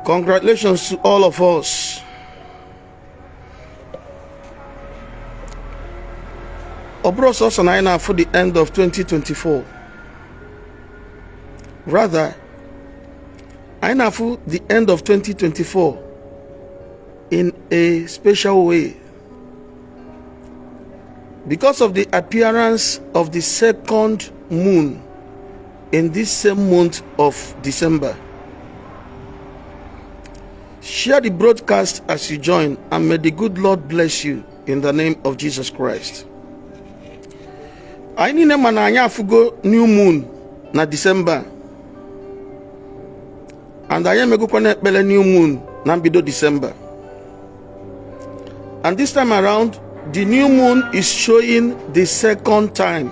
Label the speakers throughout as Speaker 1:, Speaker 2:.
Speaker 1: Congratulations to all of us. Ọ bụrọ sọsọ na anyị na-afụ the end of 2024. Rather, anyị na-afụ the end of 2024 in a special way because of the appearance of the second moon in this same month of December. Share the broadcast as you join, and may the good Lord bless you in the name of Jesus Christ. Anyị niile ma na anyị afụgo new moon na December, and anyị emegokwana ekpere new moon na mbido December. And this time around, the new moon is showing the second time.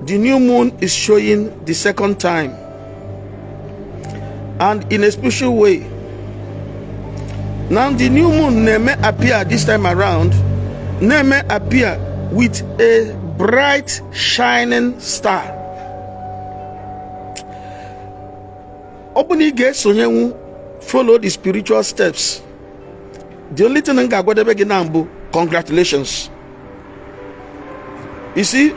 Speaker 1: The new moon is showing the second time. And in a special way. Now the new moon na-eme appear this time around, na-eme appear with a bright shining star. Ọ bụ na ị ga-esonyenwu follow the spiritual steps. The only thing m ga-agwadebe gị na mbụ, congratulations. You see,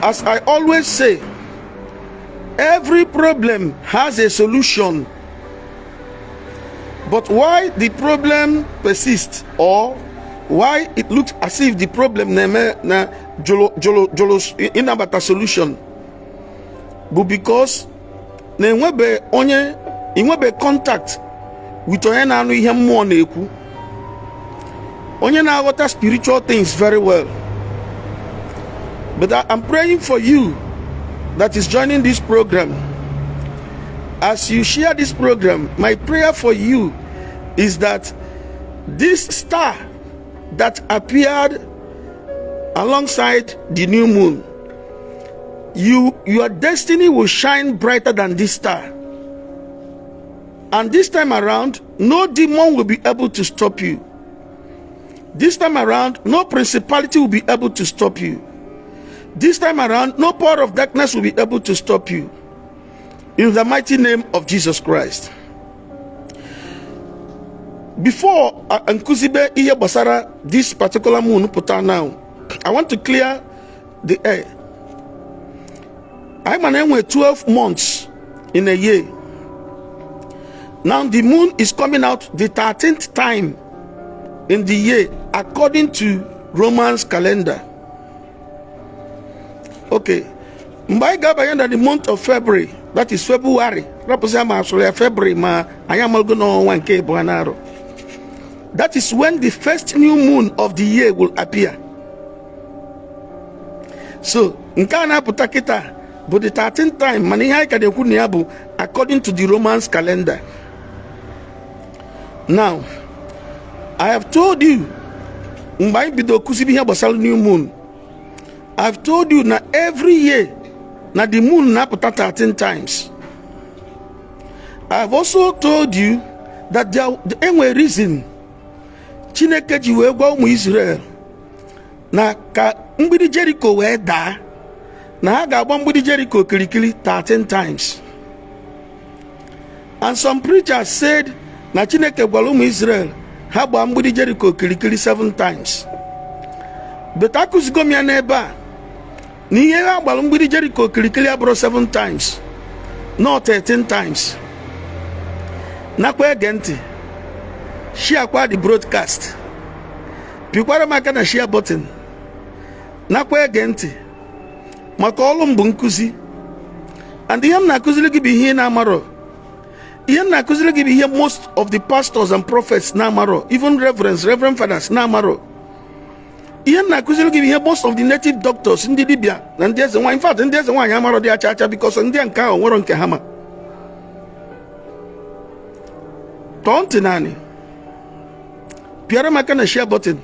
Speaker 1: as I always say, every problem has a solution. But why the problem persists, or why it looks as if the problem na-eme na jolo jolo jolo ịnabata solution, bụ because na enwebe onye inwebe contact with onye na-anụ ihe mmụọ na-ekwu, onye na-aghọta spiritual things very well. But I'm praying for you that is joining this program. As you share this program, my prayer for you is that this star that appeared alongside the new moon, your destiny will shine brighter than this star. And this time around, no demon will be able to stop you. This time around, no principality will be able to stop you. This time around, no power of darkness will be able to stop you. In the mighty name of Jesus Christ. Before nkuzibe ihe gbasara this particular moon pụta now, I want to clear the air. Anyị ma na enwe 12 months in a year. Now the moon is coming out the 13th time in the year according to Romans calendar. Okay. Mgbe anyị ga-abanye na the month of February, that is February, rapụsị ma asụrụ ya February ma anyị amalgo n'ọnwa nke ịbụọ na-arụ. That is when the first new moon of the year will appear. So nke a na-apụta kịta bụ the 13th time, mana ihe anyị ka na-ekwu na ya bụ according to the Romans calendar. Now, I have told you mgbe anyị bido kụzibe ihe gbasara new moon, I've told you na every year na the moon na-apụta 13 times. I've also told you that there enwere reason Chineke ji wee gwa ụmụ Israel na ka mgbidi Jericho wee daa, na ha ga-agba mgbidi Jericho okirikiri 13 times. And some preachers said na Chineke gwara ụmụ Israel ha gbaa mgbidi Jericho okirikiri 7 times. But akụzigo m ya n'ebe a na ihe ha gbara mgbidi Jericho okirikiri abụrụ 7 times, not 13 times. Nakwa ege ntị, share the broadcast, pịkwara m aka na share button. Nakwa ege ntị, maka ọlụ m bụ nkụzi, and ihe m na-akụziri gị bụ ihe ị na-amarọ. Ihe m na-akụziri gị bụ ihe most of the pastors and prophets na-amarọ, even reverends, reverend fathers na-amarọ. Ihe m na-akụziri gị bụ ihe most of the native doctors, ndị dibịa na ndị eze nwaanyị, in fact ndị eze nwaanyị amarọ dị acha acha, because ndị a nke ahụ nwere nke ha ma. Tọọ ntị naanị, pịara m aka na share button.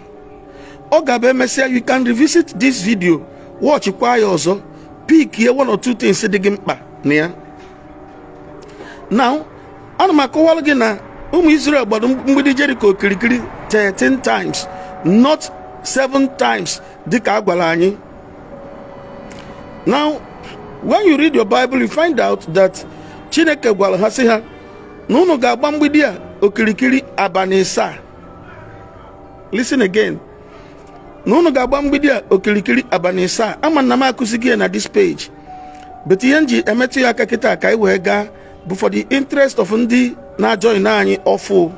Speaker 1: Ọ ga-abụ emesịa, you can revisit this video, watch kwa ya ọzọ, pick ye one or two things dị gị mkpa na ya. Now, ana m akọwara gị na ụmụ Israel gbara mgbidi Jericho okirikiri 13 times, not 7 times dịka a gwara anyị. Now, when you read your Bible, you find out that Chineke gwara ha sị ha na unu ga-agba mgbidi a okirikiri abalị 7. Listen again, na unu ga-agba mgbidi a okirikiri abalị 7. Ama na m akụzighị ya na this page, but ihe m ji emetụ ya aka kịta ka anyị wee gaa bụ for the interest of ndị na-ajoin anyị ọfụ.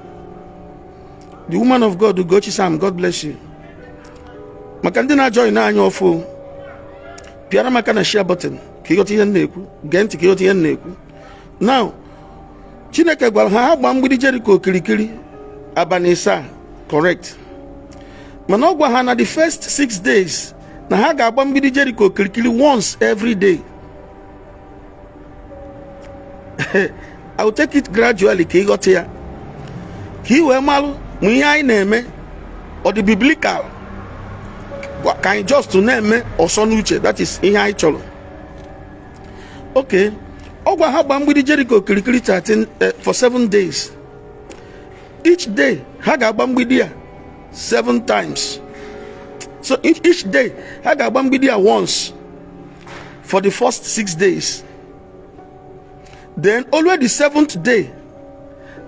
Speaker 1: The woman of God Ugochi Sam, God bless you. Maka ndị na-ajoin anyị ọfụ, pịara m aka na share button ka ịghọta ihe m na-ekwu. Gee ntị ka ịghọta ihe m na-ekwu. Now, Chineke gwara ha ha gbaa mgbidi Jericho okirikiri abalị 7, correct? Mana ọ gwa ha na the first 6 days na ha ga-agba mgbidi Jericho okirikiri once every day. I will take it gradually ka ịghọta ya, ka ị wee malụ ma ihe anyị na-eme ọ dị biblical ka anyị just na-eme ọsọ n'uche. That is ihe anyị chọrọ. Okay, ọ gwa ha gba mgbidi Jericho okirikiri 13 for 7 days. Each day ha ga-agba mgbidi a 7 times. So each day ha ga-agba mgbidi a once for the first 6 days. Then always the seventh day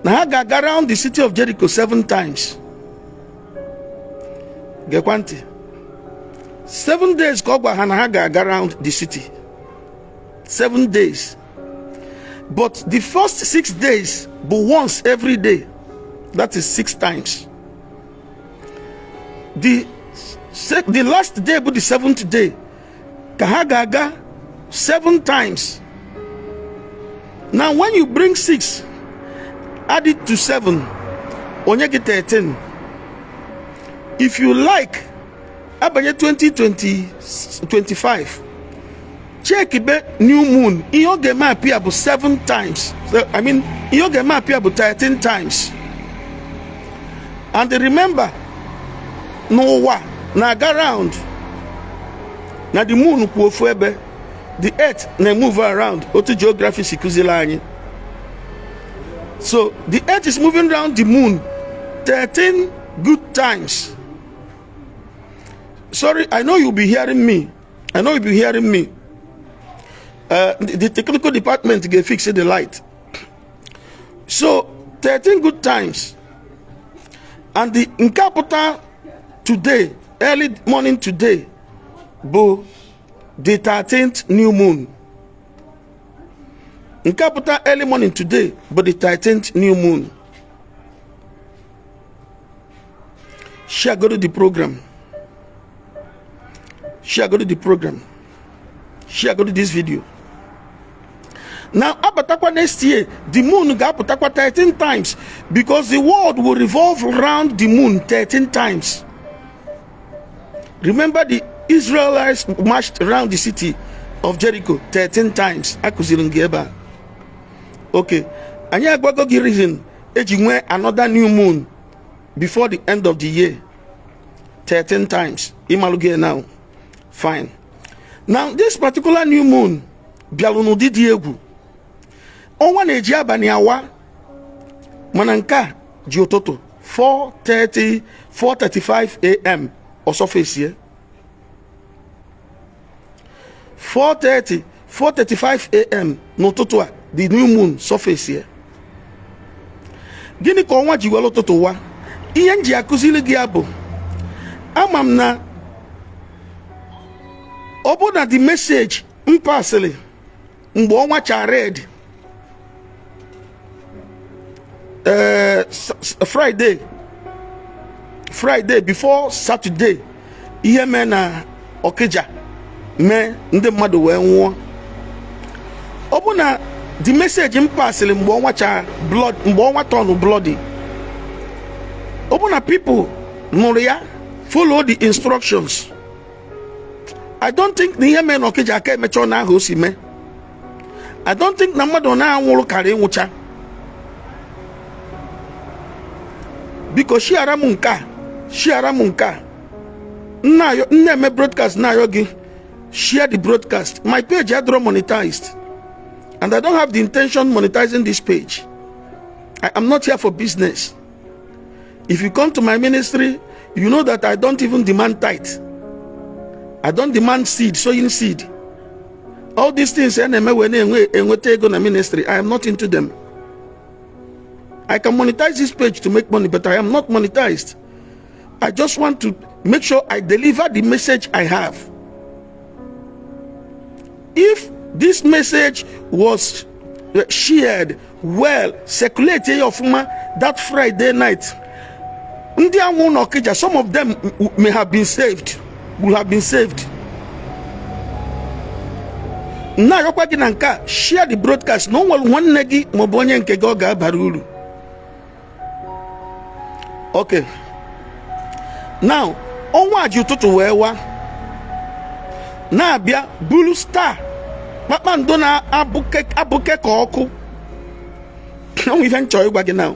Speaker 1: na ha ga-aga round the city of Jericho 7 times. Gekwa ntị, 7 days ka ọ gwa ha na ha ga-aga round the city 7 days, but the first 6 days bụ once every day, that is 6 times. The last day bụ the seventh day ka ha ga-aga 7 times. Now when you bring 6, add it to 7, onye gị 13. If you like, abanye 2025, check be new moon, ihe ọ ga-eme appear bụ 7 times. So, I mean, ihe ọ ga-eme appear bụ 13 times. And remember, n'ụwa na-aga round na the moon kwụ ofu ebe, the earth na-move around otu geography si kụziri anyị. So the earth is moving round the moon 13 good times. Sorry, I know you'll be hearing me. I know you'll be hearing me. The technical department ga fix the light. So 13 good times, and the nke apụta today, early morning today, bụ the 13th new moon. Nke apụta early morning today bụ the 13th new moon. Share go to the program. Share go to the program. Share go to this video. Now, abatakwa next year, the moon ga-apụtakwa 13 times because the world will revolve round the moon 13 times. Remember, the Israelites marched round the city of Jericho 13 times. Akụziri m gị ebe a. Okay, anyị agwago gị reason eji nwee another new moon before the end of the year 13 times. Ịmalụ gị now. Fine. Now, this particular new moon bịalụ n'ụdị dị egwu. Ọnwa na-eji abalị awa, mana nke a ji ụtụtụ 4:30, 4:35 a.m. Ọsọ fesie 4:30, 4:35 a.m. n'ụtụtụ a, the new moon surface. Gịnị ka ọnwa ji were ụtụtụ wa? Ihe m ji akụziri gị ya bụ ama m na ọ bụ na the message m pasịrị mgbe ọnwa cha red Friday before Saturday, ihe mee na Okija mee ndị mmadụ wee nwụọ, ọ bụ na the message m pasịrị mgbe ọnwa cha blood, mgbe ọnwa turn bloody, ọ bụ na people nụrụ ya, follow the instructions, I don't think na ihe mee na Okija aka emecha ọ ahụ o si mee. I don't think na mmadụ na-anwụrụ kara ịnwụcha. Biko shiara m nke a, shiara m nke a. M na-eme broadcast, na-ayọ gị share the broadcast. My page adịrọ monetized and I don't have the intention monetizing this page. I am not here for business. If you come to my ministry, you know that I don't even demand tithe. I don't demand seed, sowing seed. All these things a na-eme wee na-enwe enweta ego na ministry, I am not into them. I can monetize this page to make money, but I am not monetized. I just want to make sure I deliver the message I have. If this message was shared well, circulate ya ọfụma that Friday night, ndị anwụ n'Ọkịja, some of them may have been saved, will have been saved. Na-arịọkwa gị na nke a, share the broadcast na o nwere nwanne gị maọbụ onye nke gị ọ ga-abara uru. Okay, now ọnwa ji ụtụtụ wee wa na-abịa buru star kpakpando na-abụke abụke ka ọkụ. Onwe ife nchọ ịgwa gị now,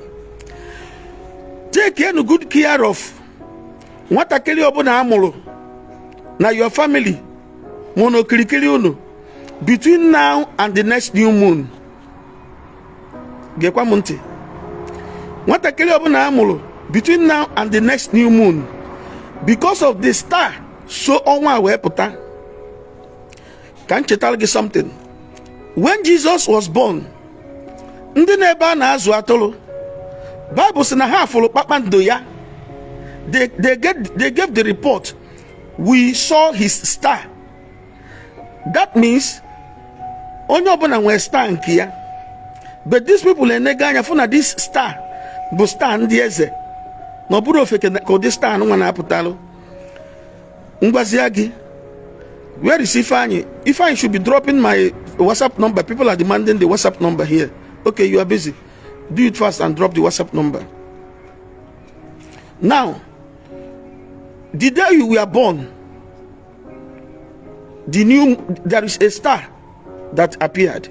Speaker 1: take good care of nwatakịrị ọbụla a mụrụ na your family ma na okirikiri unu between now and the next new moon. Gekwa m ntị, nwatakịrị ọbụla a mụrụ between now and the next new moon, because of the star so ọnwa wee pụta. Ka m chetara gị something. When Jesus was born, ndị na-ebe a na-azụ atụrụ, Bible sị na ha fụrụ kpakpando ya. They gave the report, "We saw his star." That means onye ọbụla nwere star nke ya, but these people enego anya fụ na this star bụ star ndị eze, na ọ bụrụ ofeke ka ụdị star nwa na-apụtalụ. Ngwazia gị, where is Ifeanyi? Ifeanyi should be dropping my WhatsApp number. People are demanding the WhatsApp number here. Okay, you are busy. Do it fast and drop the WhatsApp number. Now, the day you were born, there is a star that appeared.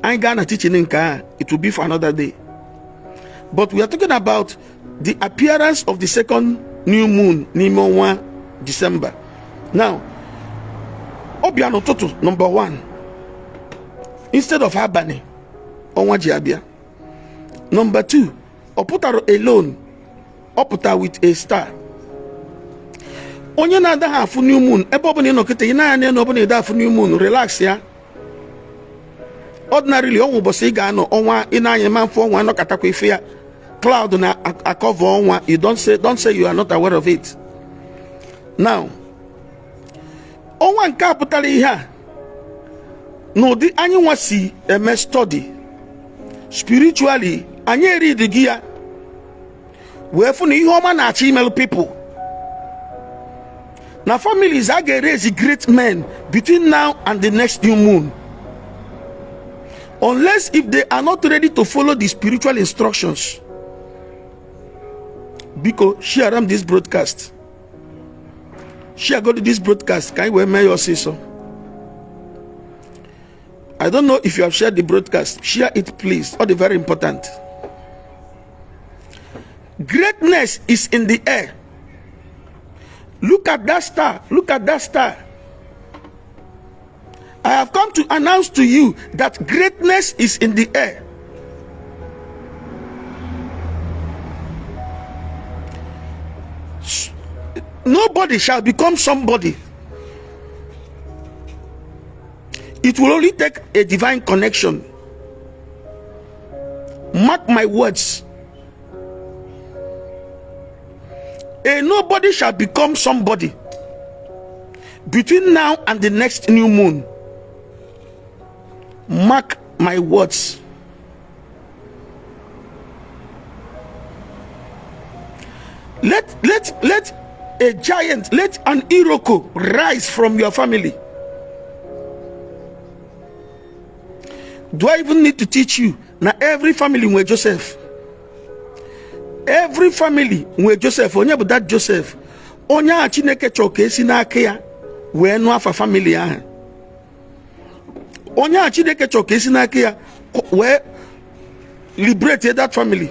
Speaker 1: Anyị gaa na teaching nke a, it will be for another day. But we are talking about the appearance of the second new moon n'ime ọnwa December. Now, ọ bịa n'ụtụtụ, number one, instead of abalị ọnwa ji abịa. Number two, ọ pụtara alone, ọ pụtara with a star. Onye na-adaghị afụ new moon, ebe ọbụla ị nọ kịta, ị na-anya na ọbụla ị afụ new moon, relax ya. Ordinarily, ọnwa ụbọchị ị ga-anọ ọnwa ị na-anya ma mfụ ọnwa anọkatakwa ife ya, cloud na a-cover ọnwa. You don't say you are not aware of it. Now, ọnwa nke a pụtara ihe a n'ụdị anyị nwa si eme study spiritually, anyị eridi gị ya wee fụ na ihe ọma na-achọ imelụ people na families a ga-erezi great men between now and the next new moon, unless if they are not ready to follow the spiritual instructions. Biko, share am this broadcast, share go to this broadcast ka anyị wee mee ya ọsịsọ. I don't know if you have shared the broadcast. Share it, please. All the very important. Greatness is in the air. Look at that star. Look at that star. I have come to announce to you that greatness is in the air. Nobody shall become somebody. It will only take a divine connection. Mark my words. A nobody shall become somebody between now and the next new moon. Mark my words. Let a giant, let an Iroko rise from your family. Do I even need to teach you? Now every family nwere Joseph. Every family nwere Joseph. Onye bụ that Joseph? Onye a Chineke chọrọ ka esi n'aka ya wee nụ afa family ahụ. Onye a Chineke chọrọ ka esi n'aka ya wee liberate that family,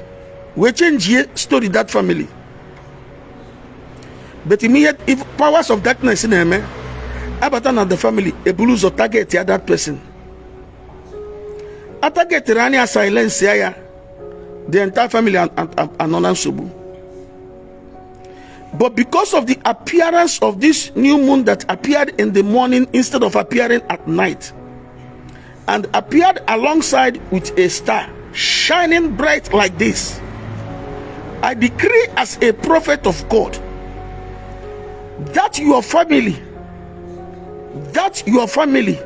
Speaker 1: wee change story that family. But immediate if powers of darkness na-eme abata na the family, eburu ụzọ target ya that person. A targetịrị anya silence ya, the entire family anọ na nsogbu. But because of the appearance of this new moon that appeared in the morning instead of appearing at night, and appeared alongside with a star shining bright like this, I decree as a prophet of God that your family, that your family,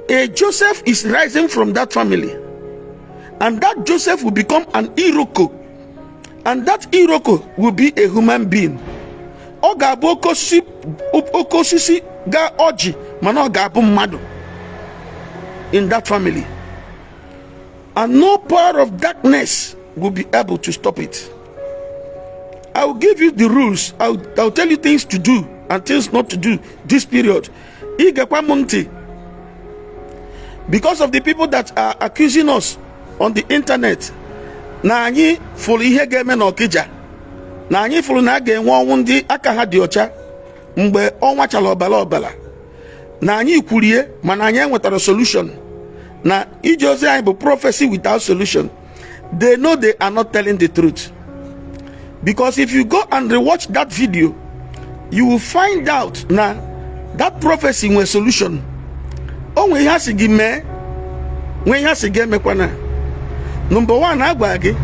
Speaker 1: a Joseph is rising from that family, and that Joseph will become an Iroko, and that Iroko will be a human being. Ọ ga-abụ oke osisi ga ọjị, mana ọ ga-abụ mmadụ in that family, and no power of darkness will be able to stop it. I will give you the rules. I will tell you things to do and things not to do this period. Ị gekwa m ntị, because of the people that are accusing us on the internet na anyị fụrụ ihe ga-eme n'Ọkịja, na anyị fụrụ na a ga-enwe ọnwụ ndị aka ha dị ọcha mgbe ọnwa chara ọbara ọbara, na anyị kwurie mana anyị enwetara solution, na ije ozi anyị bụ prophecy without solution. They know they are not telling the truth, because if you go and rewatch that video, you will find out na that prophecy nwere solution. O nwere ihe a sị gị mee, nwee ihe a sị gị emekwana. Number one, agwa gị,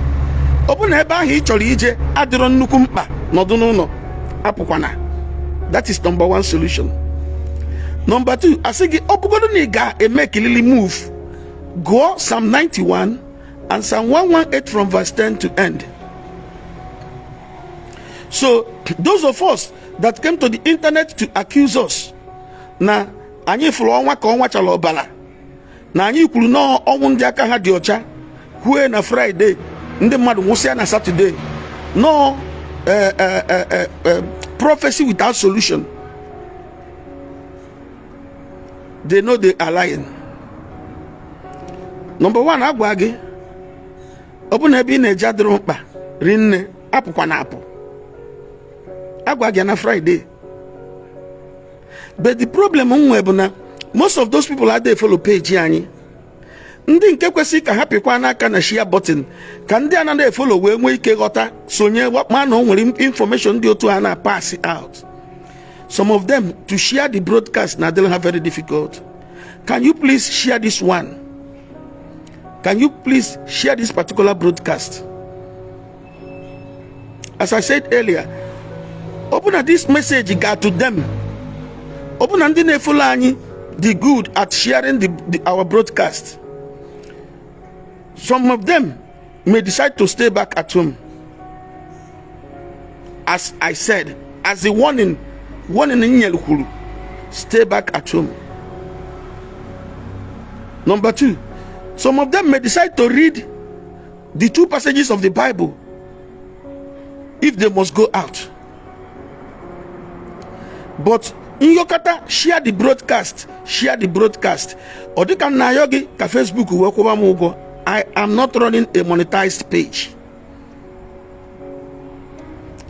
Speaker 1: ọ bụ na ebe ahụ ị chọrọ ije adịrọ nnukwu mkpa, nọdụ n'ụlọ, apụkwana. That is number one solution. Number two, asị gị, ọ bụgodo na ị ga-eme kilili move, gụọ Psalm 91 and Psalm 118 from verse 10 to end. So those of us that came to the internet to accuse us na anyị fụrụ ọnwa ka ọnwa chara ọbara, na anyị kwuru na ọnwụ ndị aka ha dị ọcha, kwue na Friday, ndị mmadụ nwụsịa na Saturday, no prophecy without solution, they know they are lying. Number one, agwa gị, ọ bụ na ebe ị na-eje adịrị mkpa rinne, apụkwa na apụ. Agwa gị na Friday. But the problem m nwee bụ na most of those people adịghị follow page anyị. Ndị nke kwesịrị ka ha pịkwa n'aka na share button, ka ndị anaghị efollow wee nwee ike ghọta, sonye, ma na o nwere information dị otu a na pass out. Some of them, to share the broadcast na adịrị ha very difficult. Can you please share this one? Can you please share this particular broadcast? As I said earlier, ọ bụ na this message got to them, ọ bụ na ndị na-efollow anyị the good at sharing our broadcast, some of them may decide to stay back at home. As I said, as a warning nyere kwuru, stay back at home. Number two, some of them may decide to read the two passages of the Bible if they must go out. But nyokata, share the broadcast, share the broadcast. Ọ dịka m na-ayọ gị ka Facebook wee kwụba m ụgwọ. I am not running a monetized page.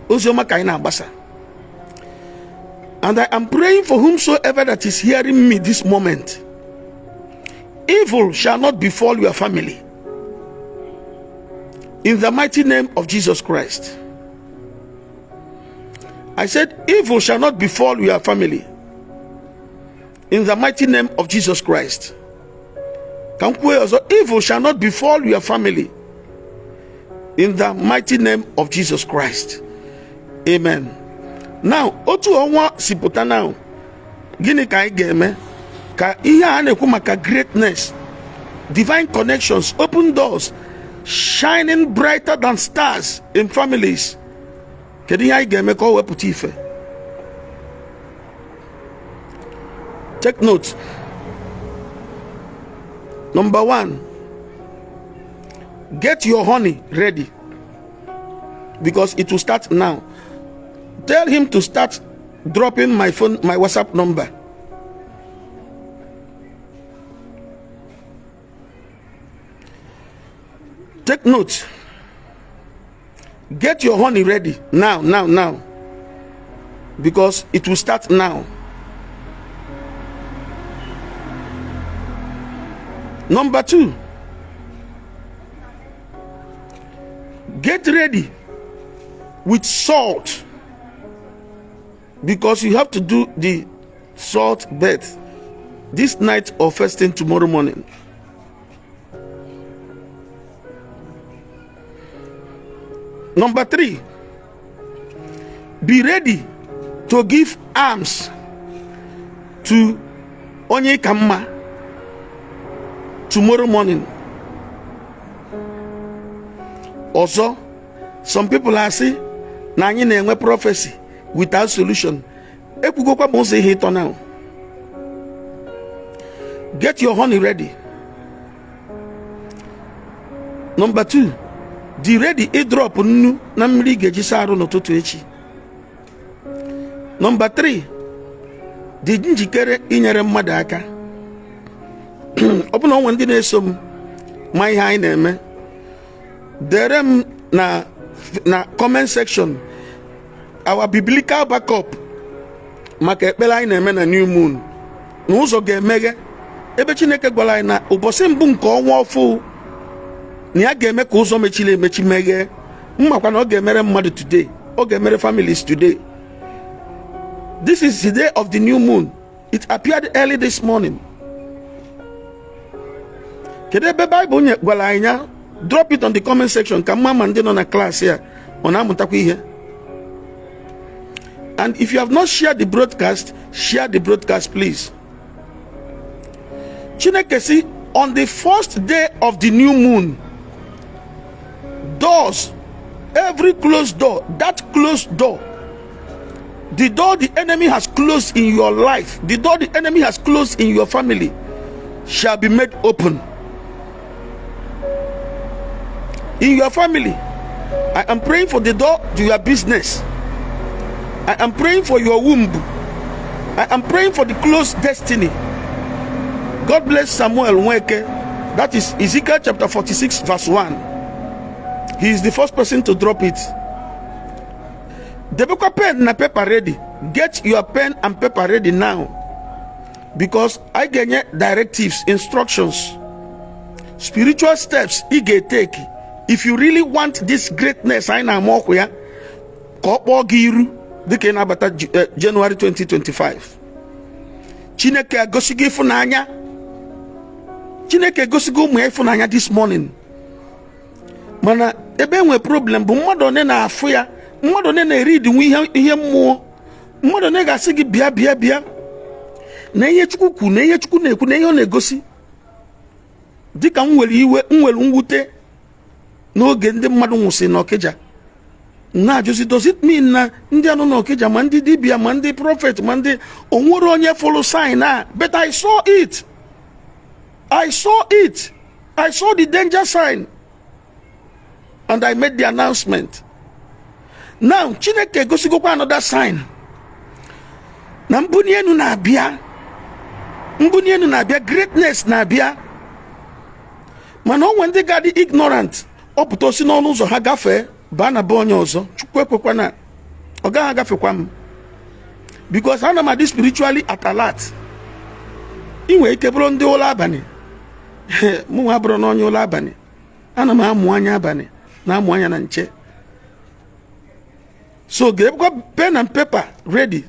Speaker 1: Oziọma ka anyị na-agbasa, and I am praying for whomsoever that is hearing me this moment: evil shall not befall your family, in the mighty name of Jesus Christ. I said evil shall not befall your family, in the mighty name of Jesus Christ. Ka m kwuo ya ọzọ: evil shall not befall your family, in the mighty name of Jesus Christ. Amen. Now, otu ọnwa si pụta now, gịnị ka anyị ga-eme ka ihe a na-ekwu maka greatness, divine connections, open doors, shining brighter than stars in families? Kedu ihe anyị ga-eme ka ọ wepụta ife? Take note. Number one, get your honey ready, because it will start now. Tell him to start dropping my phone, my WhatsApp number. Take note. Get your honey ready now, now, now, because it will start now. Number two, get ready with salt, because you have to do the salt bath this night or first thing tomorrow morning. Number three, be ready to give alms to onye ka mma tomorrow morning. Ọzọ, some people asị na anyị na-enwe prophecy without solution. Ekwugokwa m ụzọ ihe ịtọ now. Get your honey ready. Number two, dị ready ịdrop nnu na mmiri ị ga-eji saa arụ n'ụtụtụ echi. Number three, dị njikere inyere mmadụ aka. Ọ bụ na onwe ndị na-eso m ma ihe anyị na-eme, dere m na comment section our biblical backup maka ekpere anyị na-eme na new moon na ụzọ ga-emeghe, ebe Chineke gwara anyị na ụbọchị mbụ nke ọnwa ọfụ na ya ga-eme ka ụzọ mechiri emechi meghee. Mmakwa na ọ ga-emere mmadụ today, ọ ga-emere families today. This is the day of the new moon. It appeared early this morning. Kedu ebe Bible nye gwara anyị ya? Drop it on the comment section ka mma ma ndị nọ na klaasị a ọ na-amụtakwa ihe. And if you have not shared the broadcast, share the broadcast, please. Chineke si, on the first day of the new moon, doors, every closed door, that closed door, the door the enemy has closed in your life, the door the enemy has closed in your family, shall be made open. In your family, I am praying for the door to your business. I am praying for your womb. I am praying for the closed destiny. God bless Samuel Nweke. That is Ezekiel chapter 46 verse 1. He is the first person to drop it. Debekwa pen na paper ready. Get your pen and paper ready now, because I ga-enye directives, instructions, spiritual steps ị ga-etake if you really want this greatness anyị na-ama ọkụ ya ka ọ kpọọ gị iru dịka ị na-abata January 2025. Chineke egosigo ịfụnanya. Chineke egosigo ụmụ ya ịfụnanya this morning, mana ebe enwe problem bụ mmadụ one na-afụ ya, mmadụ one na-eri nwe ihe mmụọ, mmadụ one ga-asị gị bịa, bịa, bịa na ihe Chukwu kwu, na ihe Chukwu na-ekwu, na ihe ọ na-egosi. Dịka m nwere iwe, m nwere mwute n'oge ndị mmadụ nwụsịrị n'Ọkịja, na-ajụzi, does it mean na ndị anọ n'Ọkịja, ma ndị dibịa, ma ndị prophet, ma ndị onwere onye fụrụ sign a? But I saw it. I saw it. I saw the danger sign and I made the announcement. Now Chineke egosigokwa another sign na mbuni enu na-abịa, mbuni enu na-abịa, greatness na-abịa, mana onwe ndị ga-adị ignorant, ọ pụta osi n'ọnụ ụzọ ha gafee baa na be onye ọzọ. Chukwu ekwekwa na ọ gaghị agafekwa m, because ana m adị spiritually at alert. Ị nwere ike bụrụ ndị ụlọ abalị, mụ nwa bụrụ n'onye ụlọ abalị. Ana m amụ anya abalị, na-amụ anya na nche. So ga-ebukwa pen and paper ready.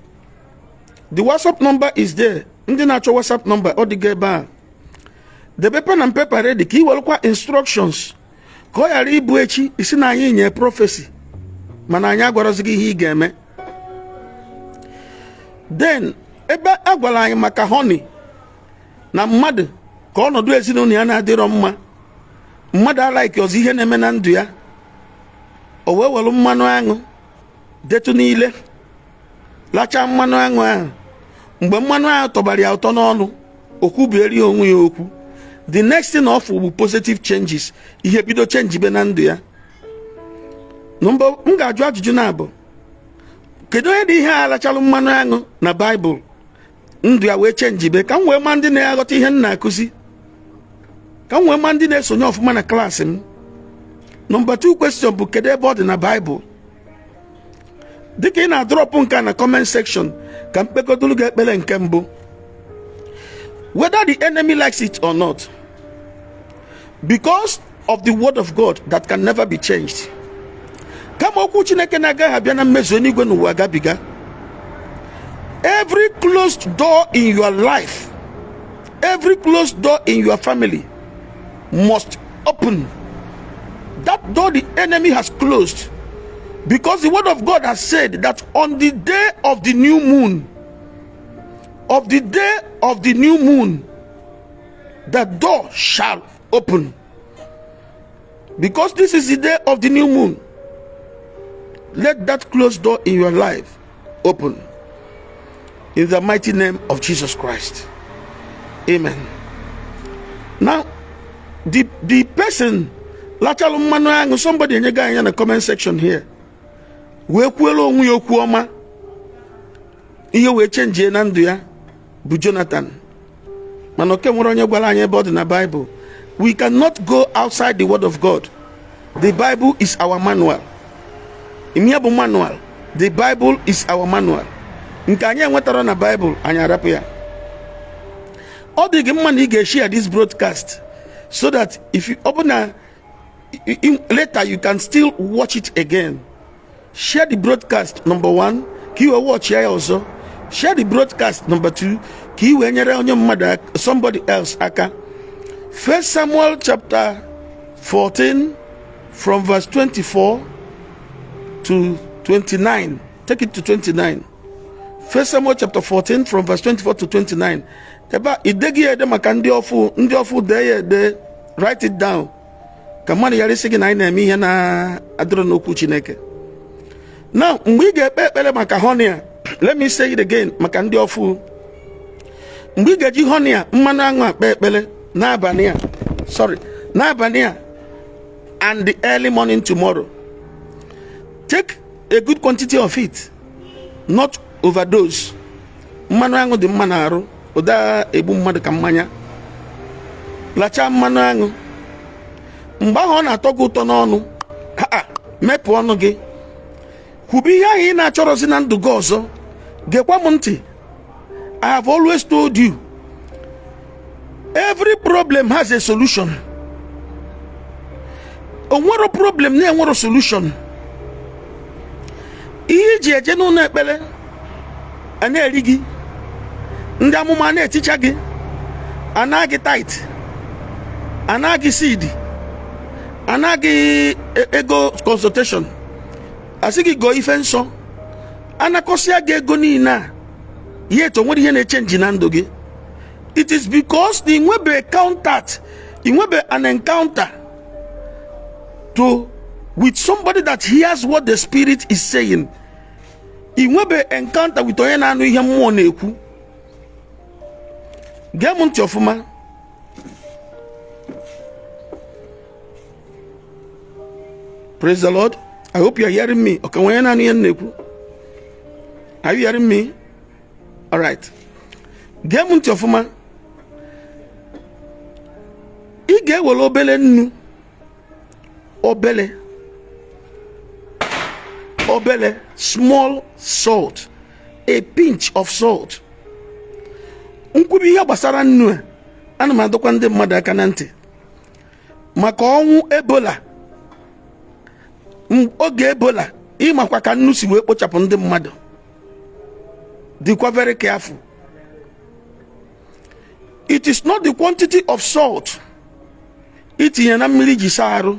Speaker 1: The WhatsApp number is there. Ndị na-achọ WhatsApp number, ọ dịgo ebe a. Debe pen and paper ready ka ị werekwa instructions, ka ọ ghara ịbụ echi isi na anyị nye prophecy mana anyị agwarazi gị ihe ị ga-eme. Then ebe a gwara anyị maka honey na mmadụ ka ọnọdụ ezinụlọ ya na-adịrọ mma, mmadụ alike ọzọ ihe na-eme na ndụ ya, o wee were mmanụ aṅụ detụ niile, lachaa mmanụ aṅụ ahụ. Mgbe mmanụ ahụ tọbara ya ụtọ n'ọnụ, o kwubieri onwe ya okwu. The next thing of bụ positive changes, ihe bido change be na ndụ ya. Mbụ m ga-ajụ ajụjụ na abụ, kedu onye dị ihe a lachalụ mmanụ aṅụ na Baịbụl, ndụ ya wee change be, ka m wee ma ndị na-aghọta ihe m na-akụzi, ka m wee ma ndị na-esonye ọfụma na klaasị m? Number 2 question bụ, kedu ebe ọ dị na Baịbụl? Dịka ị na-adrop nke a na comment section, ka m kpegodolu gị ekpere nke mbụ. Whether the enemy likes it or not, because of the word of God that can never be changed, Kama okwu Chineke na-agaghị abịa na mmezu, eluigwe na ụwa gabiga. Every closed door in your life, every closed door in your family must open. That door the enemy has closed, because the word of God has said that on the day of the new moon, of the day of the new moon, the door shall open. Because this is the day of the new moon, let that closed door in your life open. In the mighty name of Jesus Christ. Amen. Now, the person lachalụ mmanụ aṅụ, somebody enyego anyị na comment section here, wee kwuelu onwe ya okwu ọma, ihe wee chenjie na ndụ ya, bụ Jonathan. Mana oke nwere onye gwara anyị ebe ọ dị na Bible. We cannot go outside the word of God. The Bible is our manual. Ihe bụ manual? The Bible is our manual. Nke anyị enwetara na Bible, anyị arapụ ya. Ọ dị gị mma na ị ga-share this broadcast so that if you open a later, you can still watch it again. Share the broadcast, number one, ka ị wee watch ya ọzọ. Share the broadcast, number two, ka ị wee nyere onye mmadụ, somebody else aka. First Samuel chapter 14 from verse 24 to 29. Take it to 29. First Samuel chapter 14 from verse 24 to 29. Ebe a ideghị ya ede maka ndị ọfụ, ndị ọfụ dee ya ede. Write it down ka mmadụ ghara isi gị na anyị na-eme ihe na-adịrọ n'okwu Chineke. Now, mgbe ị ga-ekpe ekpere maka honey a, let me say it again maka ndị ọfụ, mgbe ị ga-eji honey a, mmanụ aṅụ, akpe ekpere n'abalị a, sorry, n'abalị a and the early morning tomorrow, take a good quantity of it, not overdose. Mmanụ aṅụ dị mma n'arụ, ụda egbu mmadụ ka mmanya. Lachaa mmanụ aṅụ, mgbe ahụ ọ na-atọ gị ụtọ n'ọnụ, ha mepụ ọnụ gị, kwube ihe ahụ ị na-achọrọzi na ndụ gị ọzọ. Gekwa m ntị. I have always told you, every problem has a solution. O nwero problem na-enwero solution. Ihe iji eje n'ụlọ ekpere a na-eri gị, ndị amụma na-eticha gị, ana gị tithe, ana gị seed, ana gị ego consultation, asị gị gọọ ife nsọ, anakọsịa gị ego niile a, ihe eto nwere ihe na-echenji na ndụ gị. It is because na inwebe contact, inwebe an encounter to with somebody that hears what the spirit is saying. Inwebe encounter with onye na-anụ ihe mmụọ na-ekwu. Gee m ntị ọfụma. Praise the Lord. I hope you are hearing me. Okay, onye na-anụ ihe m na-ekwu? Are you hearing me? All right. Gee m ntị ọfụma. Ị ga-ewere obele nnu, obele obele, small salt, a pinch of salt. Nkwubi ihe gbasara nnu a, ana m adọkwa ndị mmadụ aka na ntị maka ọnwụ Ebola. Oge Ebola, ịmakwa ka nnu si wee kpochapụ ndị mmadụ. Dịkwa very careful. It is not the quantity of salt itinye na mmiri ji saa arụ,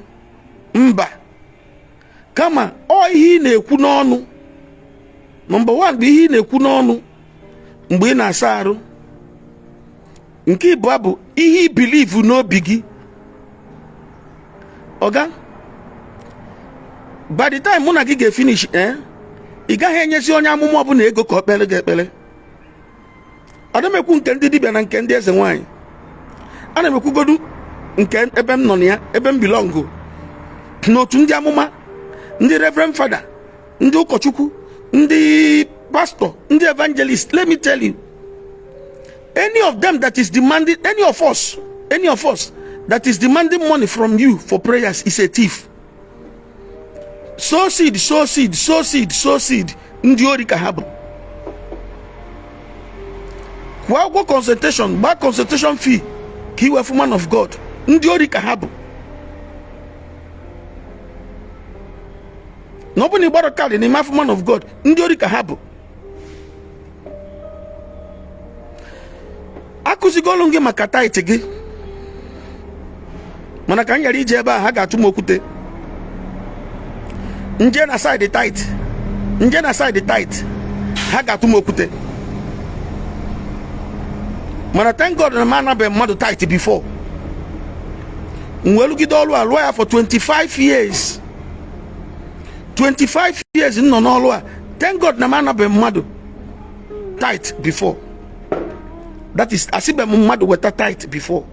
Speaker 1: mba, kama ọ ihe ị na-ekwu n'ọnụ. Number one bụ ihe ị na-ekwu n'ọnụ mgbe ị na-asa arụ. Nke ịbụọ bụ ihe i believe n'obi gị. Ọga, by the time mụ na gị ga-efinish, ị gaghị enyezi onye amụma ọbụla ego ka ọ kpere gị ekpere. Ana m ekwu nke ndị dibịa na nke ndị eze nwaanyị. Ana m ekwugodu nke ebe m nọ na ya, ebe m belong, n'otu ndị amụma, ndị reverend father, ndị ụkọchukwu, ndị pastor, ndị evangelist. Let me tell you, any of them that is demanding, any of us that is demanding money from you for prayers is a thief. Sow seed, sow seed, sow seed, sow seed. Ndị ori ka ha bụ. Kwụọ ụgwọ consultation, gbaa consultation fee ka i wefu man of God. Ndị ori ka ha bụ. Ọ bụ na ị gbara kaadị n'ime afọ man of God, ndị ori ka ha bụ. Akụzigolu gị maka tithe gị, mana ka m ghara ije ebe a ha ga-atụ m okwute. Nje na side tithe, nje na side tithe, ha ga-atụ m okwute. Mana thank God na m anabeghị mmadụ tithe before. M wee lụgide ọlụ a, lụọ ya for 25 years. 25 years m nọ n'ọlụ a. Thank God na m anabeghị mmadụ tithe before. That is, asịbe m mmadụ weta tithe before.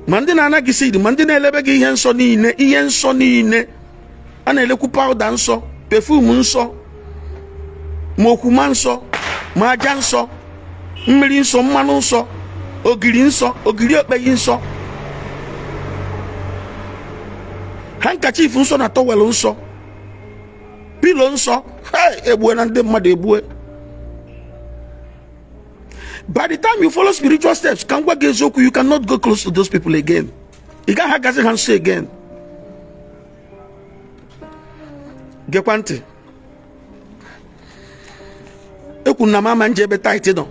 Speaker 1: Ma ndị na-ana gị seed, ma ndị na-elebe gị ihe nsọ niile, ihe nsọ niile a na-elekwu, powder nsọ, perfume nsọ, ma okwuma nsọ, ma aja nsọ, mmiri nsọ, mmanụ nsọ, ogiri nsọ, ogiri okpeyi nsọ, handkerchief nsọ na towel nsọ, pillow nsọ. Egbue na ndị mmadụ egbue. By the time you follow spiritual steps, ka m gwa gị eziokwu, you cannot go close to those people again. Ị gaghị agazi ha nso again. Gekwa ntị, ekwu na m ama nje ebe tithe nọ,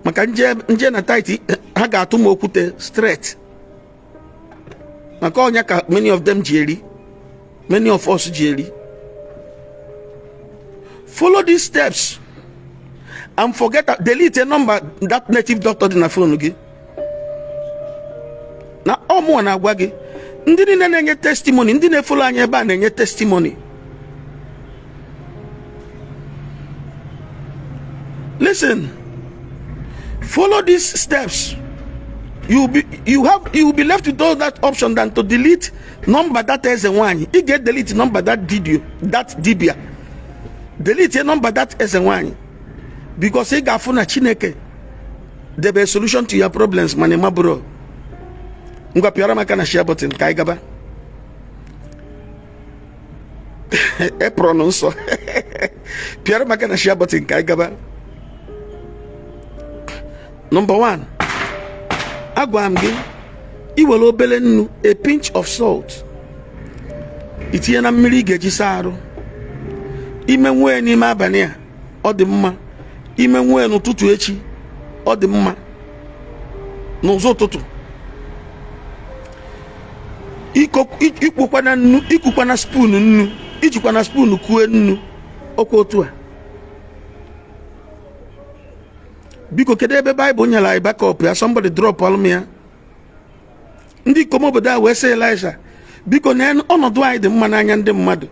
Speaker 1: maka nje na tithe ha ga-atụ m okwute straight, maka ọnya ka many of them ji eri, many of us ji eri. Follow these steps and forget, delete a number that native doctor dị na phone gị. Na ọ mụnwa na-agwa gị, ndị niile na-enye testimony, ndị na-efollow anyị ebe a na-enye testimony. Listen, follow these steps. You be you have you will be left with all that option than to delete number that eze nwanyị. Ị ga-delete number that video, that dibia. Delete number that eze nwanyị, because ị ga-afụ na Chineke debe solution to your problems, mana ị mabụrụ. Ngwa, pịara m aka na share button ka anyị gaba. Apron nsọ, pịara m aka na share button ka anyị gaba. Number 1, agwara m gị iwere obere nnu, a pinch of salt, itinye na mmiri ị ga-eji saa arụ. Ime nwee n'ime abalị a, ọ dị mma. Ime nwee n'ụtụtụ echi, ọ dị mma. N'ụzọ ụtụtụ, ikpokwana nnu, ikukwana spoon nnu, ijikwana spoon kue nnu ọkwa otu a. Biko, kedu ebe Baịbụl nyere anyị backup ya? Somebody drop alụ m ya. Ndị ikom obodo a wee sị Elisha, biko, na ọnọdụ anyị dị mma n'anya ndị mmadụ.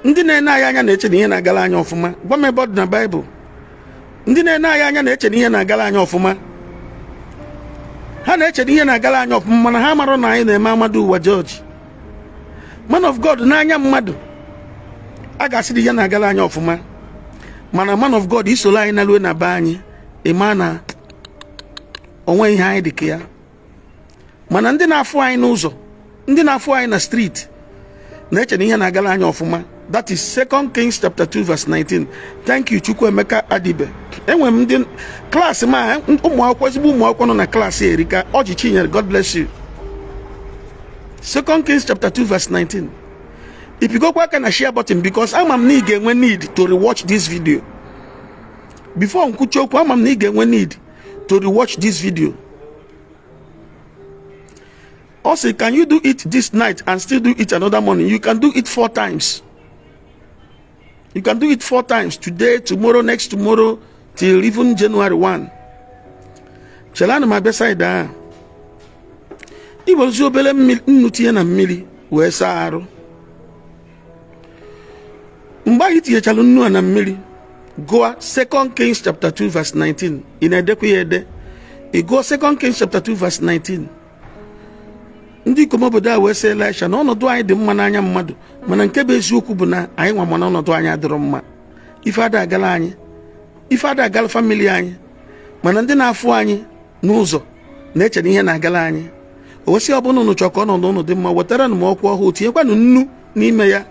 Speaker 1: Ndị na-ene anyị anya na-eche na ihe na-agala anyị ọfụma. Gwa m ebe ọ dị na Baịbụl. Ndị na-ene anyị anya na-eche na ihe na-agala anyị ọfụma. Ha na-eche na ihe na-agala anyị ọfụma, mana ha mara na anyị na-eme amadu ụwa judge. Man of God, n'anya mmadụ a ga-asị na ihe na-agala anyị ọfụma, mana man of God, isoro anyị na-alue na be anyị, ịma na onwe ihe anyị dị ka ya. Mana ndị na-afụ anyị n'ụzọ, ndị na-afụ anyị na street, na-eche na ihe na-agala anyị ọfụma. That is 2 Kings chapter 2 verse 19. Thank you, Chukwuemeka Adibe. Enwere m ndị class ma ụmụ akwụkwọ, ezigbo ụmụ akwụkwọ nọ na class erika. Ọjị Chinyere, God bless you. 2 Kings chapter 2 verse 19. Ipigokwa aka na share button, because ama m na ị ga-enwe need to rewatch this video before nkwuchi okwu. Ama m na ị ga-enwe need to rewatch this video. Ọ sị, can you do it this night and still do it another morning? You can do it four times. You can do it four times: today, tomorrow, next tomorrow, till even January 1. Chere, ana m abịa side ahụ. Iwerezi obere nnu tinye na mmiri wee saa arụ. Mgbe anyị tinyechara nnu a na mmiri, gụọ 2 Kings chapter 2 verse 19. Ị na-edekwa ya ede. Ị gụọ 2 Kings chapter 2 verse 19. Ndị ikom obodo a wee sị Elisha na ọnọdụ anyị dị mma n'anya mmadụ, mana nke bụ eziokwu bụ na anyị nwa mana ọnọdụ anyị adịrọ mma. Ife ada agala anyị, ife ada agala family anyị, mana ndị na-afụ anyị n'ụzọ na-eche na ihe na-agala anyị. O wesị, ọ bụrụ na unu chọọ ka ọnọdụ unu dị mma, wetara m ọkwa ọhụụ, tinyekwanụ nnu n'ime ya.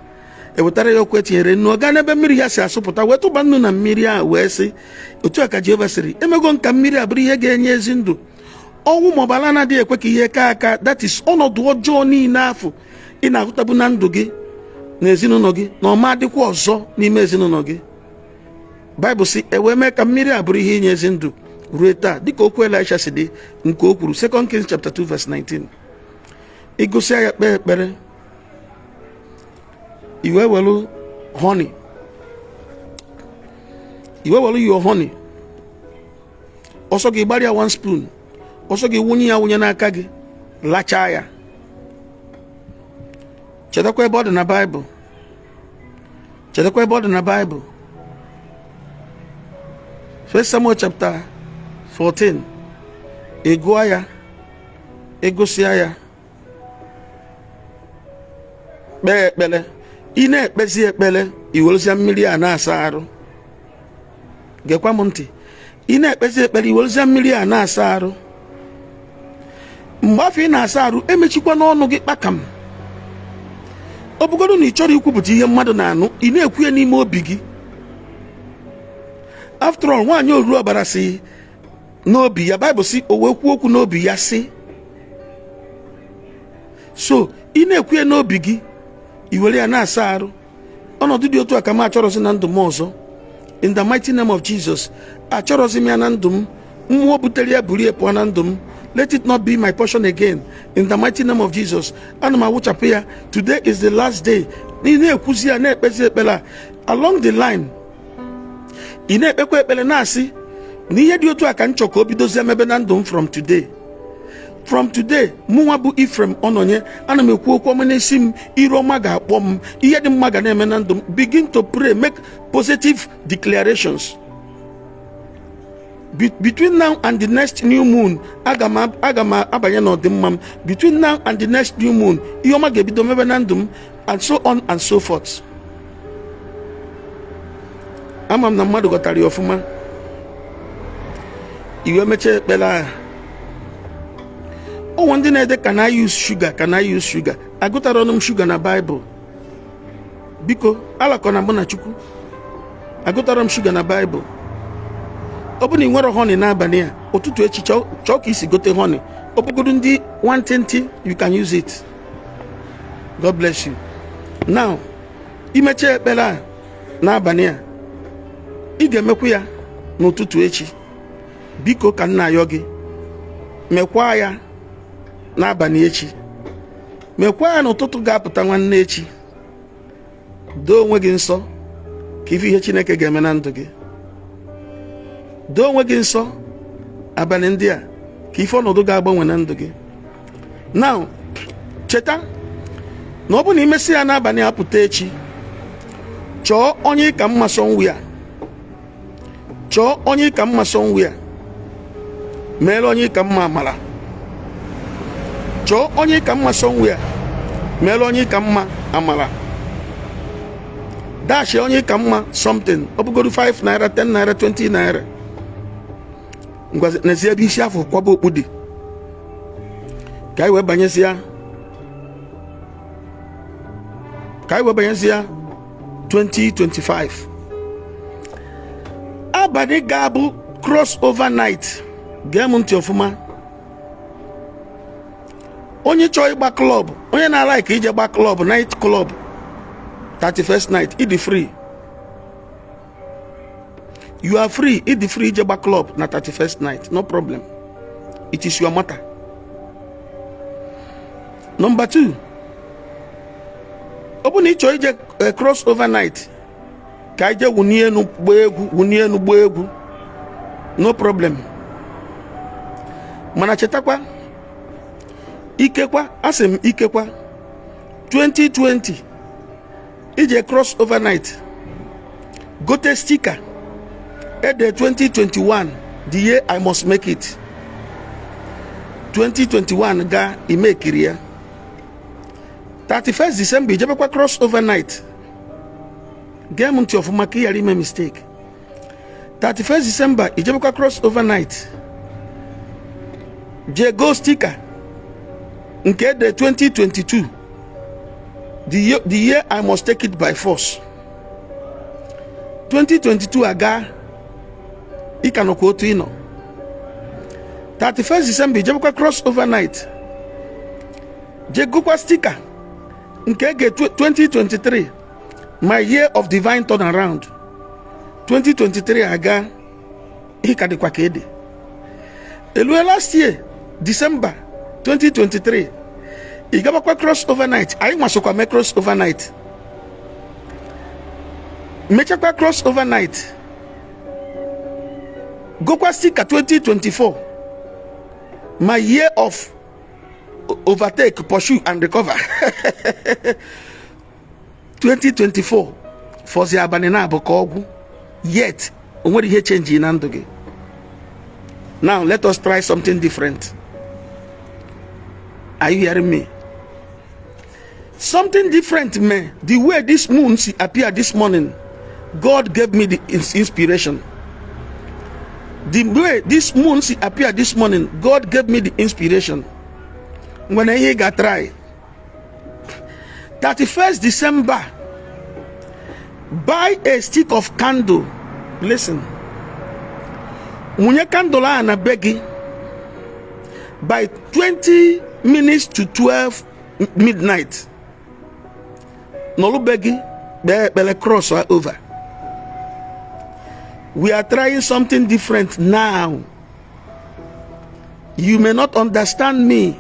Speaker 1: Ewetara ya ọkwa etinyere nnu. Ọ gaa n'ebe mmiri ya si asụpụta, wee tụba nnu na mmiri ahụ, wee sị, otu a ka Jehova sịrị, emego nka mmiri a bụrụ ihe ga-enye ezi ndụ. Ọnwụ maọbụ ala na-adịghị ekwe ka ihe kaa aka, that is ọnọdụ ọjọọ niile afụ ị na-ahụtabu na ndụ gị na ezinụlọ gị, na ọma adịkwa ọzọ n'ime ezinụlọ gị. Baịbụl si e wee mee ka mmiri a bụrụ ihe inye ezi ndụ ruo taa, dịka okwu Elisha si dị nke o kwuru, 2 Kings chapter 2 verse 19. Ị gụsịa ya, kpee ekpere, i wee welu honey, i wee welu your honey. Ọsọ gị gbara ya one spoon, ọsọ gị wụnye ya, wụnye n'aka gị, lachaa ya. Chetakwa ebe ọ dị na Baịbụl, chetakwa ebe ọ dị na Baịbụl, First Samuel chapter 14. Ị gụọ ya, ị gụsịa ya, kpee ekpere. Ị na-ekpezi ekpere, i werezia mmiri a na-asa arụ. Gekwa m ntị. Ị na-ekpezi ekpere, i werezia mmiri a na-asa arụ. Mgbe afụ ị na-asa arụ, emechikwa n'ọnụ gị kpakam. Ọ bụgodu na ị chọrọ ikwupụta ihe mmadụ na-anụ, ị na-ekwu ya n'ime obi gị. After all, nwaanyị oruru ọbara si n'obi ya, Baịbụl si o wee kwuo okwu n'obi ya si. So ị na-ekwu ya n'obi gị, i were ya na-asa arụ. Ọnọdụ dị otu a ka m achọrọzi na ndụ m ọzọ. In the mighty name of Jesus, achọrọzi m ya na ndụ m. Mmụọ butere ya, buru ya pụọ na ndụ m. Let it not be my portion again. In the mighty name of Jesus, ana m awụchapụ ya. Today is the last day. Ị na-ekwuzi ya, na-ekpezi ekpere a. Along the line, ị na-ekpekwa ekpere na-asị na ihe dị otu a ka m chọ ka o bidozie mebe na ndụ m from today. From today, mụnwa bụ Ephraim Ọnọnye, ana m ekwu okwu ọma n'isi m. Iru ọma ga-akpọ m, ihe dị mma ga na-eme na ndụ m. Begin to pray, make positive declarations. Between now and the next new moon, aga m abanye n'ọdịmma m. Between now and the next new moon, ihe ọma ga-ebido mebe na ndụ m, and so on and so forth. Ama m na mmadụ ghọtara ya ọfụma. I wee mechaa ekpere ahụ. Ụmụ ndị na-ede, "Can I use sugar? Can I use sugar?" Agụtara ọnụ m sugar na Baịbụl. Biko, alakọ na mụ na Chukwu. Agụtara m sugar na Baịbụl. Ọ bụ na ị nwere honey n'abalị a, ụtụtụ echi chọọ ka isi gote honey. Ọ bụgodu ndị nwantịntị, you can use it. God bless you. Now, imecha ekpere a n'abalị a, ị ga-emekwa ya n'ụtụtụ echi. Biko, ka nna ayọ gị, mekwa ya n'abalị echi, mekwa ya n'ụtụtụ ga-apụta nwanne echi. Doo onwe gị nsọ ka ife ihe Chineke ga-eme na ndụ gị. Doo onwe gị nsọ abalị ndị a ka ife ọnọdụ ga-agbanwe na ndụ gị. Now, cheta na ọ bụ na imesi ya n'abalị apụta echi, chọọ onye ka mma somewhere, chọọ onye ka mma somewhere, meere onye ka mma amara. Chọọ onye ka mma somewhere, meere onye ka mma amara. Dash onye ka mma something. Ọ bụgodu 5 naira, 10 naira, 20 naira. Ngwa, n'ezie, ebe isi afọ kwaba okpu dị ka anyị wee banyezia, ka anyị wee banyezia 2025. Abalị ga-abụ cross over night. Gee m ntị ọfụma. Onye chọọ ịgba club, onye na-alike ije gba club, night club, 31st night, ịdị free. You are free. Ịdị free ije gba club na 31st night, no problem. It is your matter. Number 2, ọ bụ na ị chọọ ije cross over night, ka ije wunie enu gbaa egwu, wunie enu gbaa egwu, no problem. Mana chetakwa, ikekwa, asị m ikekwa, 2020 ije cross overnight, gote sticker ede "2021, the year I must make it". 2021 ga imekiri ya. 31st December, ijebekwa cross overnight. Gee m ntị ọfụma ka ị ghara ime mistake. 31st December, ijebekwa cross overnight, jee go sticker nke ede "2022, the year I must take it by force". 2022 aga, ị ka nọkwa otu ị nọ. 31st December ijebekwa cross over night, je gokwa sticker nke ege 2023, my year of divine turnaround. 2023 aga, ị ka dịkwa ka ede elue. Last year December 2023, ị gabakwa cross over night. Anyị nwasokwa mee cross over night, mechakwa cross over night, gokwa sticker 2024, my year of overtake, pursue and recover. 2024 fọzi abalị na-abụ ka ọgwụ, yet o nwere ihe change na ndụ gị. Now let us try something different. Are you hearing me? Something different me. The way this moon appear this morning, God gave me the inspiration. The way this moon appear this morning, God gave me the inspiration. When ihe ga try 31st December, buy a stick of candle. Listen, mụnye candle a na be gị by 20 minutes to 12 midnight. Nọlụ be gị, kpee ekpere cross over. We are trying something different now. You may not understand me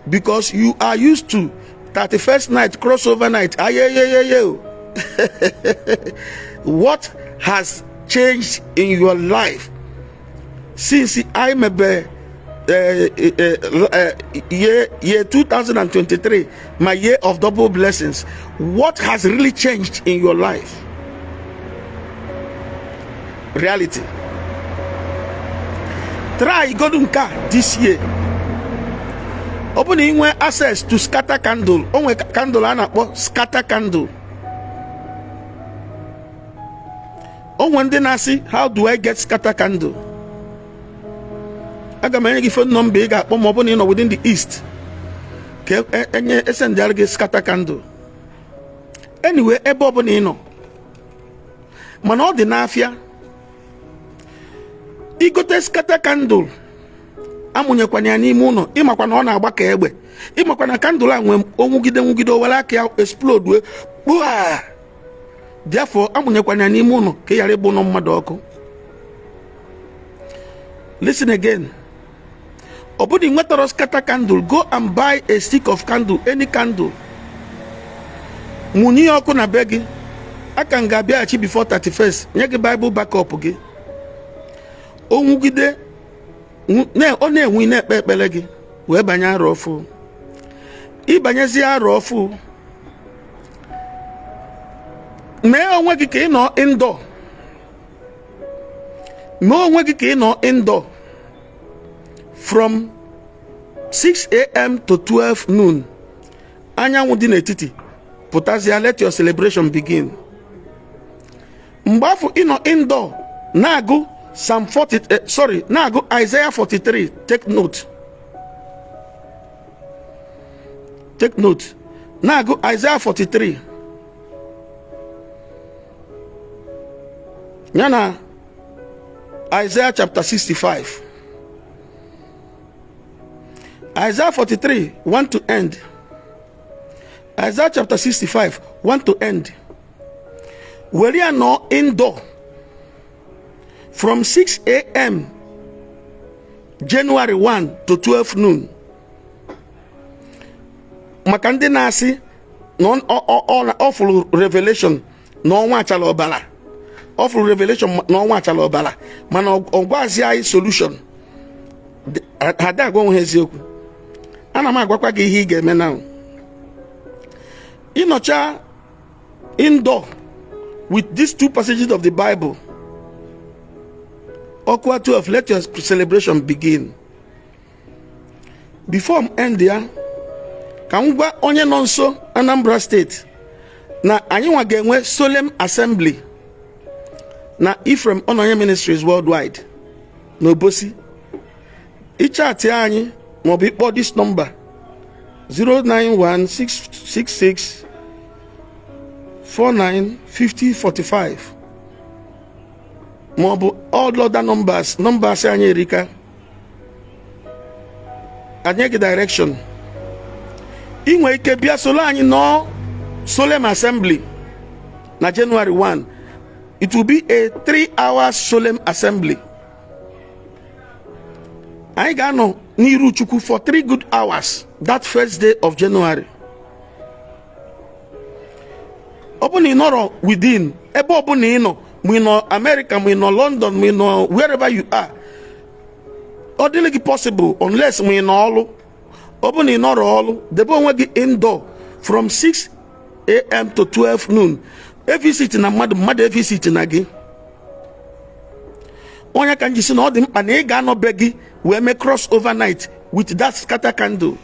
Speaker 1: because you are used to 31st night, crossover night. Ayeyeyeye. What has changed in your life since I mebe year 2023, my year of double blessings? What has really changed in your life? Reality. Try godu nke a this year. Ọ bụ na ị nwee access to scatter candle, o nwee candle a na-akpọ scatter candle. O nwee ndị na-asị, "How do I get scatter candle?" Aga m enye gị phone number ị ga-akpọ ma ọ bụ na ị nọ within the east, ka enye esendịara gị scatter candle. Anyway, ebe ọ bụla ị nọ, mana ọ dị n'afịa, igote scatter candle, amụnyekwana ya n'ime ụlọ. Ịmakwa na ọ na-agba ka egbe. Ịmakwa na candle a nwee onwugide nwugide, o were aka ya explode kpua. Therefore, amụnyekwana ya n'ime ụlọ ka ị ghara ịgba ụlọ mmadụ ọkụ. Listen again, ọ bụrụ na ị nwetara scatter candle, go and buy a stick of candle, any candle, mụnye ya ọkụ na be gị. Aka m ga-abịaghachi before 31st, nye gị Bible backup gị. O nwugide, ọ na-enwe, na-ekpe ekpere gị wee banye arọ ọfụ. Ịbanyezi arọ ọfụ, mee onwe gị ka ị nọ indoor. Mee onwe gị ka ị nọ indoor from 6 a.m. to 12 noon. Anyanwụ dị n'etiti pụtazie, let your celebration begin. Mgbe afọ ị nọ indoor na-agụ Psalm 40, sorry, na-agụ Isaiah 43. Take note, take note. Na-agụ Isaiah 43 ya na Isaiah chapter 65. Isaiah 43 1 to end, Isaiah chapter 65 1 to end. Were ya nọ indoor from 6 a.m. January 1 to 12 noon. Maka ndị na-asị na ọ fụrụ revelation na ọnwa achala ọbara, ọ fụrụ revelation na ọnwa achala ọbara, mana ọ gwazi anyị solution, ha da agwa onwe ha eziokwu. Ana m agwakwa gị ihe ị ga-eme na ịnọcha indoor with these two passages of the Bible. Ọkwa 12, let your celebration begin. Before m end ya, ka m gwa onye nọ nso Anambra State na anyị nwa ga-enwe solemn assembly na Ephraim Onoye Ministries Worldwide na Obosi. Ịchatị anyị maọbụ ịkpọ this number, 091 666 49 50 45, maọbụ all other numbers. Numbers anyị erika. Anyị gị direction. Ị nwere ike bịa solo anyị nọọ solemn assembly na January 1. It will be a 3 hour solemn assembly. Anyị ga-anọ n'iru Chukwu for 3 good hours that first day of January. Ọ bụ na ị nọrọ within ebe ọ bụla ị nọ, ma ị nọ America, ma ị nọ London, ma ị nọ wherever you are, ọ dịrị gị possible, unless ma ị nọ ọlụ. Ọ bụ na ị nọrọ ọlụ, debe onwe gị indoor from 6 a.m. to 12 noon. Evisit na mmadụ, mmadụ evisit na gị. Onye ka m ji si na ọ dị mkpa na ị ga-anọ be gị wee mee cross overnight with that scatter candle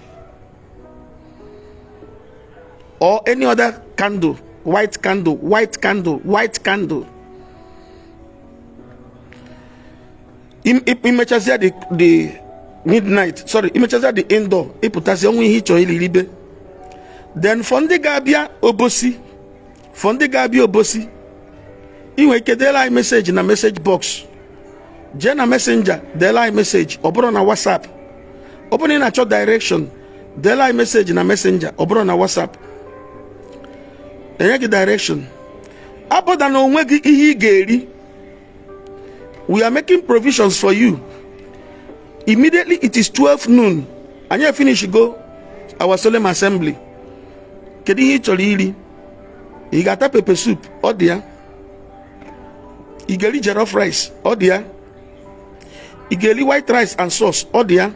Speaker 1: or any other candle, white candle, white candle, white candle. Imechazia the midnight, sorry, imechazia the indoor, ịpụtazi ọnwa ihe ị chọrọ iliribe. Then for ndị ga-abịa Obosi, for ndị ga-abịa Obosi, ị nwere ike deela anyị message na message box. Jee na Messenger, deela anyị message, ọ bụrụ na WhatsApp. Ọ bụrụ na ị na-achọ direction, deela anyị message na Messenger, ọ bụrụ na WhatsApp, enye gị direction. Abọda na onwe gị ihe ị ga-eri. We are making provisions for you. Immediately it is 12 noon, anyị finish go our solemn assembly. Kedu ihe ị chọrọ iri? Ị ga-ata pepper soup? Ọ dị ya. Ị ga-eri jollof rice? Ọ dị ya. Ị ga-eri white rice and sauce? Ọ dị ya.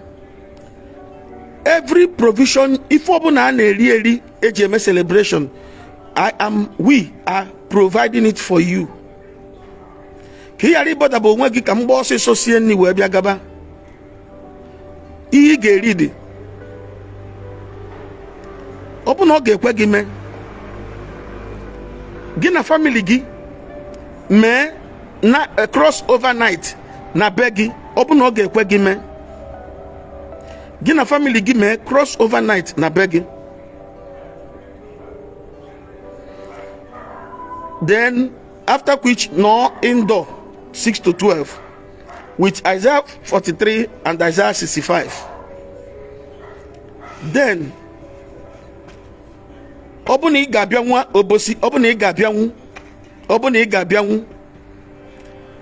Speaker 1: Every provision, ife ọbụla a na-eri eri eji eme celebration, I am we are providing it for you, ka ị ghara ịbọdaba onwe gị ka m gbaa ọsịsọ sie nri wee bịa gaba. Ihe ị ga-eri dị. Ọ bụ na ọ ga-ekwe gị mee, gị na family gị mee na cross overnight na be gị. Ọ bụ na ọ ga-ekwe gị mee, gị na family gị mee cross overnight na be gị. Then after which, nọ indoor 6 to 12 with Isaiah 43 and Isaiah 65. Then ọ bụ na ị ga-abịanwu Obosi, ọ bụ na ị ga-abịanwu, ọ bụ na ị ga-abịanwu,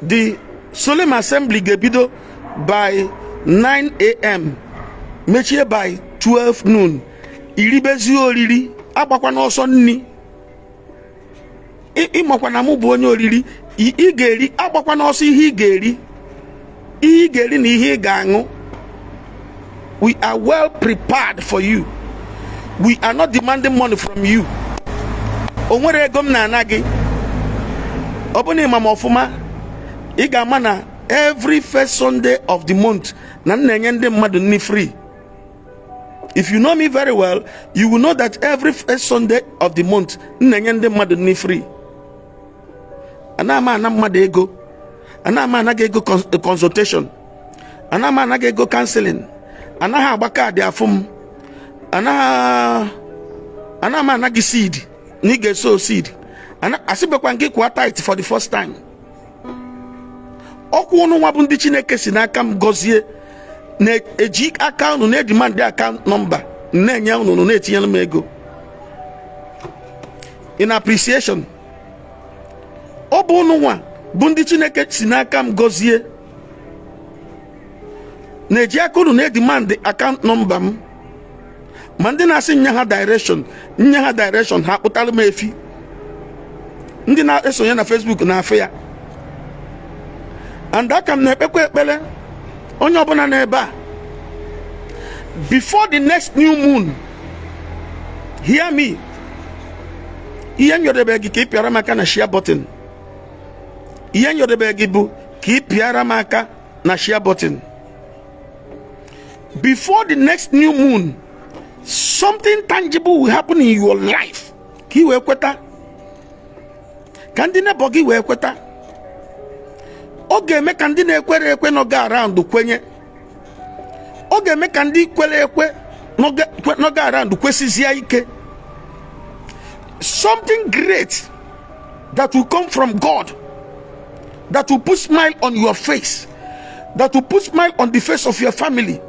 Speaker 1: the solemn assembly ga-ebido by 9 a.m., mechie by 12 noon. Iribezi oriri, agbakwa n'ọsọ nni. Ịmakwa na mụ bụ onye oriri. Ị ga-eri, agbakwa n'ọsọ ihe ị ga-eri, ihe ị ga-eri na ihe ị ga-aṅụ. We are well prepared for you. We are not demanding money from you. O nwere ego m na-ana gị. Ọ bụ na ịma m ọfụma, ị ga-ama na every first Sunday of the month na m na-enye ndị mmadụ nri free. If you know me very well, you will know that every first Sunday of the month m na-enye ndị mmadụ nri free. Ana m ana mmadụ ego? Ana m anaghị ego consultation? Ana m anaghị ego counseling? Anaghị agba card afụ m. Anaghị, ana m anaghị seed na ị ga-eso seed. Asịbekwa gị kwụọ tithe for the first time. Ọkwa ụnụ nwa bụ ndị Chineke si n'aka m gọzie na-eji aka unu na-edemand account number, na-enye unu, unu na-etinyere m ego in appreciation. Ọ bụ unu nwa bụ ndị Chineke si n'aka m gọzie na-eji aka unu na-edemand account number m. Ma ndị na-asị nye ha direction, nye ha direction, ha kpụtara m efi. Ndị na-esonye na Facebook na-afụ ya. And aka m na-ekpekwa ekpere, onye ọbụla n'ebe a, before the next new moon, hear me, ihe m nyọdebe gị ka ị pịara m aka na share button. Ihe m nyọdebe gị bụ ka ị pịara m aka na share button. Before the next new moon, something tangible will happen in your life, ka ị wee kweta, ka ndị neighbour gị wee kweta. Ọ ga-eme ka ndị na-ekwere ekwe nọga around kwenye. Ọ ga-eme ka ndị kwere ekwe nọga around kwesịzie ike. Something great that will come from God, that will put smile on your face, that will put smile on the face of your family.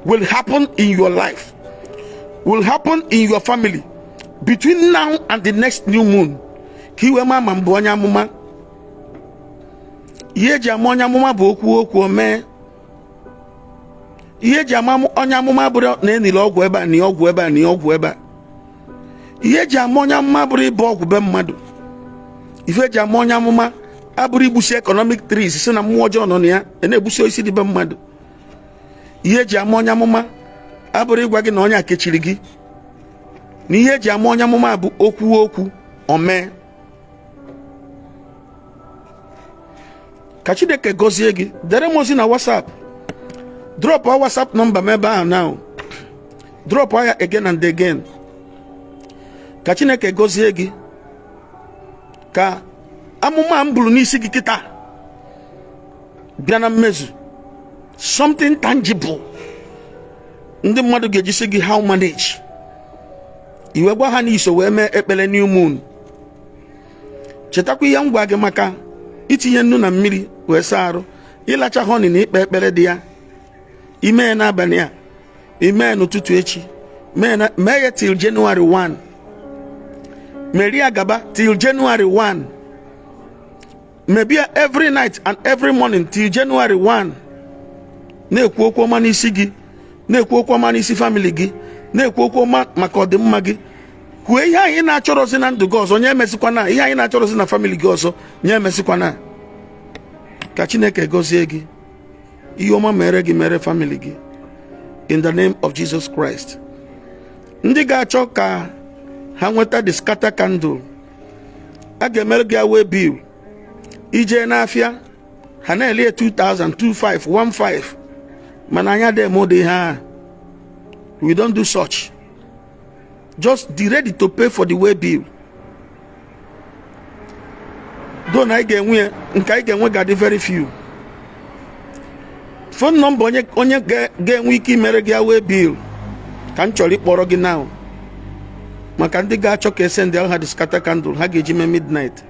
Speaker 1: will happen in your life, will happen in your family between now and the next new moon, ka i wee ma ma m bụ onye amụma. Ihe eji ama onye amụma bụ okwu okwu o mee. Ihe eji ama onye amụma bụrụ na enile ọgwụ ebe a na ọgwụ ebe a na ọgwụ ebe a. Ihe eji ama onye amụma bụrụ ịbụ ọgwụ be mmadụ. Ife eji ama onye amụma abụrụ igbusi economic trees, si na mmụọ ọjọọ nọ na ya na-egbusi osisi dị be mmadụ. Ihe eji ama onye amụma abụrụ ịgwa gị na onye a kechiri gị. Na ihe eji ama onye amụma bụ okwu okwu o mee. Ka Chineke gọzie gị. Dere m ozi na WhatsApp, drop WhatsApp number m ebe ahụ now, drop ya again and again. Ka Chineke gọzie gị, ka amụma m buru n'isi gị kịta bịa na mmezu, something tangible ndị mmadụ ga-eji sị gị how manage. Iwe gwa ha n'iso wee mee ekpere new moon. Chetakwa ihe m gwa gị maka itinye nnu na mmiri wee saa arụ, ịlacha honey na ikpe ekpere dị ya. Ime ya n'abalị a, ime ya n'ụtụtụ echi, mee ya till January 1, meri ya gaba till January 1, maybe every night and every morning till January 1. Na-ekwu okwu ọma n'isi gị, na-ekwu okwu ọma n'isi family gị, na-ekwu okwu ọma maka ọdịmma gị. Kwuo ihe anyị na-achọrọzi na ndụ gị ọzọ, nye emesịkwana. Ihe anyị na-achọrọzi na family gị ọzọ, nye emesịkwana. Ka Chineke gọzie gị, ihe ọma mere gị, mere family gị, in the name of Jesus Christ. Ndị ga-achọ ka ha nweta the scatter candle, a ga-emere gị awe bill. Ije n'afịa, ha na-ele 2000, 25, 15, mana anyị adịghị eme ụdị ihe a. We don't do such. Just be ready to pay for the way bill. Though na anyị ga-enwe ya, nke anyị ga-enwe ga-adị very few. Phone number onye ga-enwe ike imere gị awe bill ka m chọrọ ịkpọrọ gị now, maka ndị ga-achọ ka esend ha the scatter candle ha ga-eji mee midnight.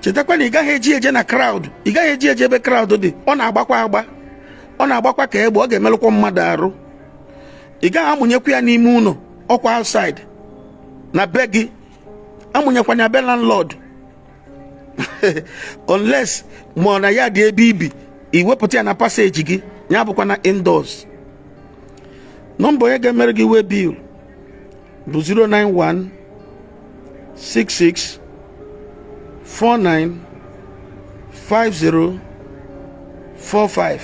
Speaker 1: Chetakwa na ị gaghị eji eje na crowd, ị gaghị eji eje ebe crowd dị. Ọ na-agbakwa agba, ọ na-agbakwa ka egbe, ọ ga-emelụkwa mmadụ arụ. Ị gaghị amụnyekwa ya n'ime ụlọ, ọkwa outside na be gị. Amụnyekwa ya be landlord, unless ma ọ na ya dị ebe ibi, iwepụta ya na passage gị, ya bụkwa na indoors. Number onye ga-emere gị way bill bụ 091 66 49 50 45.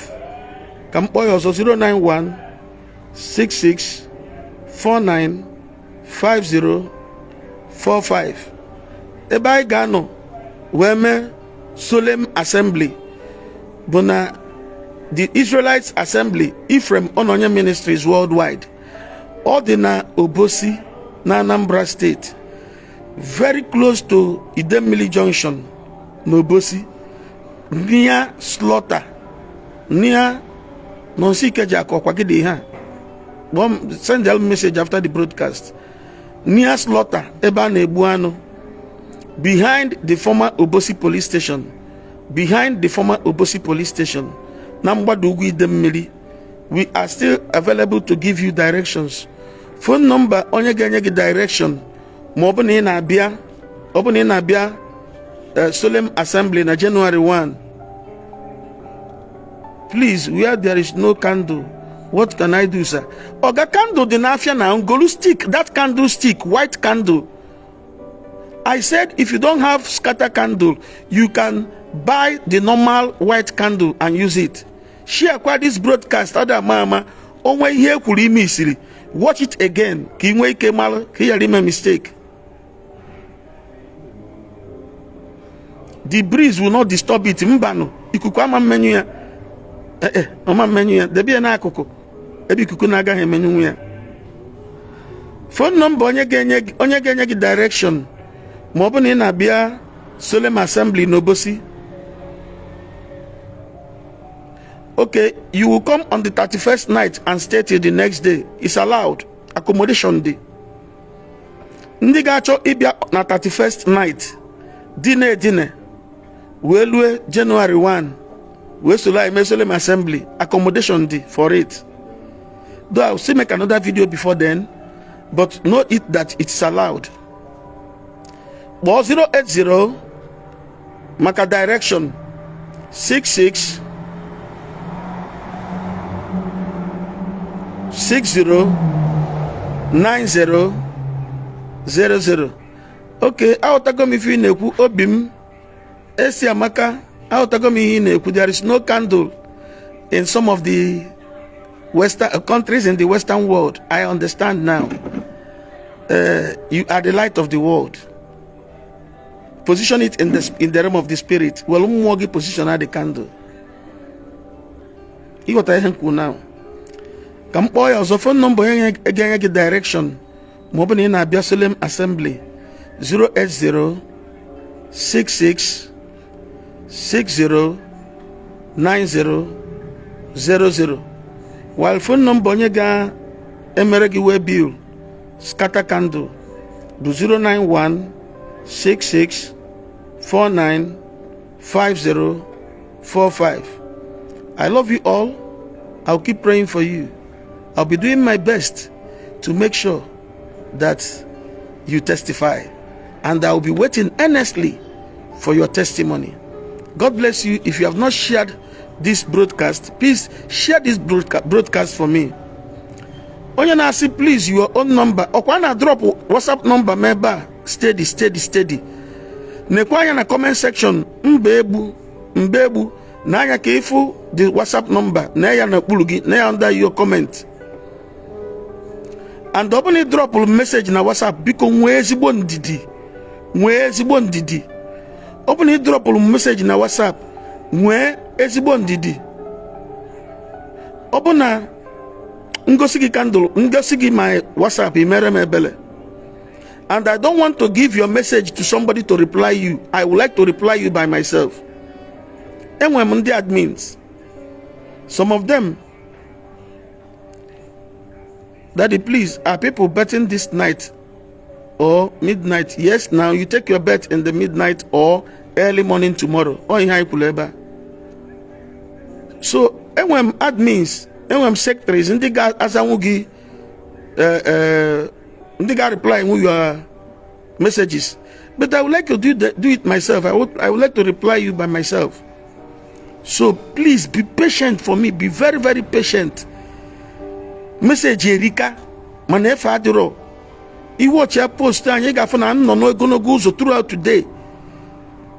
Speaker 1: Ka m kpọọ ya ọzọ: 091 66 49 50 45. Ebe anyị ga-anọ wee mee solemn assembly bụ na the Israelites Assembly, Ephraim Ononye Ministries Worldwide. Ọ dị na Obosi na Anambra State, very close to Idemmili Junction na Obosi, near slaughter, near Nonsi Ikeji. Akọkwa gị dị ihe a, kpọọ m, send them message after the broadcast. Near slaughter, ebe a na-egbu anụ, behind the former Obosi police station, behind the former Obosi police station na mgbada ugwu Idemmili. We are still available to give you directions. Phone number onye ga-enye gị direction ma ọ bụ na ị na-abịa, ọ bụ na ị na-abịa solemn assembly na January 1. Please, where there is no candle, what can I do, sir? Oga, candle dị n'afịa na ngolu stick, that candle stick, white candle. I said if you don't have scatter candle, you can buy the normal white candle and use it. Share kwa this broadcast. Ada ama ama onwe ihe ekwuru ime isiri, watch it again ka ị nwee ike mara, ka ị ghara ime mistake. The breeze will not disturb it. Mbanụ, ikuku ama mmenyu ya. Ee, ọma mmenyu ya. Debe ya n'akụkụ ebe ikuku na-agaghị emenyu ya. Phone number onye ga-enye gị direction ma ọ bụ na ị na-abịa solemn assembly n'Obosi. Okay, you will come on the 31st night and stay till the next day. It's allowed. Accommodation dị. Ndị ga-achọ ịbịa na 31st night, dine edine wee lue January 1, wee soro anyị mee solemn assembly, accommodation dị for it. Though I'll still make another video before then, but know it that it's allowed. Kpọọ 080 maka direction 66 60 90 00. Okay, aghọtago m ife ị na-ekwu obi m esi amaka aghọtago m ihe ị na-ekwu. There is no candle in some of the western countries in the western world. I understand now. You are the light of the world. Position it in the realm of the spirit. Well, mmụọ gị position the candle. Ịghọta ihe m kwuru now? Ka m kpọọ ya ọzọ, phone number onye ga-enye gị direction ma ọ bụ na ị na-abịa Solemn Assembly: 080 66 60 90 00, while phone number onye ga-emere gị waybill scatter candle bụ 091 66 49 50 45. I love you all. I'll keep praying for you. I'll be doing my best to make sure that you testify, and I will be waiting earnestly for your testimony. God bless you. If you have not shared this broadcast, please share this broadcast for me. Onye na-asị, "Please, your own number," ọkwa na drop WhatsApp number m ebe a steady, steady, steady. Nekwa anya na comment section mba egbu mba egbu na anya ka ịfụ the WhatsApp number na ya n'okpuru gị na ya under your comment. And ọ bụrụ na ị dropụrụ message na WhatsApp, biko nwee ezigbo ndidi, nwee ezigbo ndidi. Ọ bụrụ na ị dropụrụ message na WhatsApp, nwee ezigbo ndidi. Ọ bụ na ngosi gị candle, ngosi gị my WhatsApp, ị mere m ebele. And I don't want to give your message to somebody to reply you. I would like to reply you by myself. Enwere m ndị admins, some of them. "Daddy, please, are people betting this night or midnight?" Yes, now you take your bet in the midnight or early morning tomorrow. Ọ ihe anyị kwuru ebe a. So enwere m admins, enwere m secretaries ndị ga-azanwu gị, ndị ga-reply nwu your messages, but I would like to do it myself. I would like to reply you by myself. So please be patient for me. Be very, very patient. Message erika mana efe adịrọ. Iwọchi post anyị, ị ga-afụ na m nọ n'ogologo ụzọ throughout today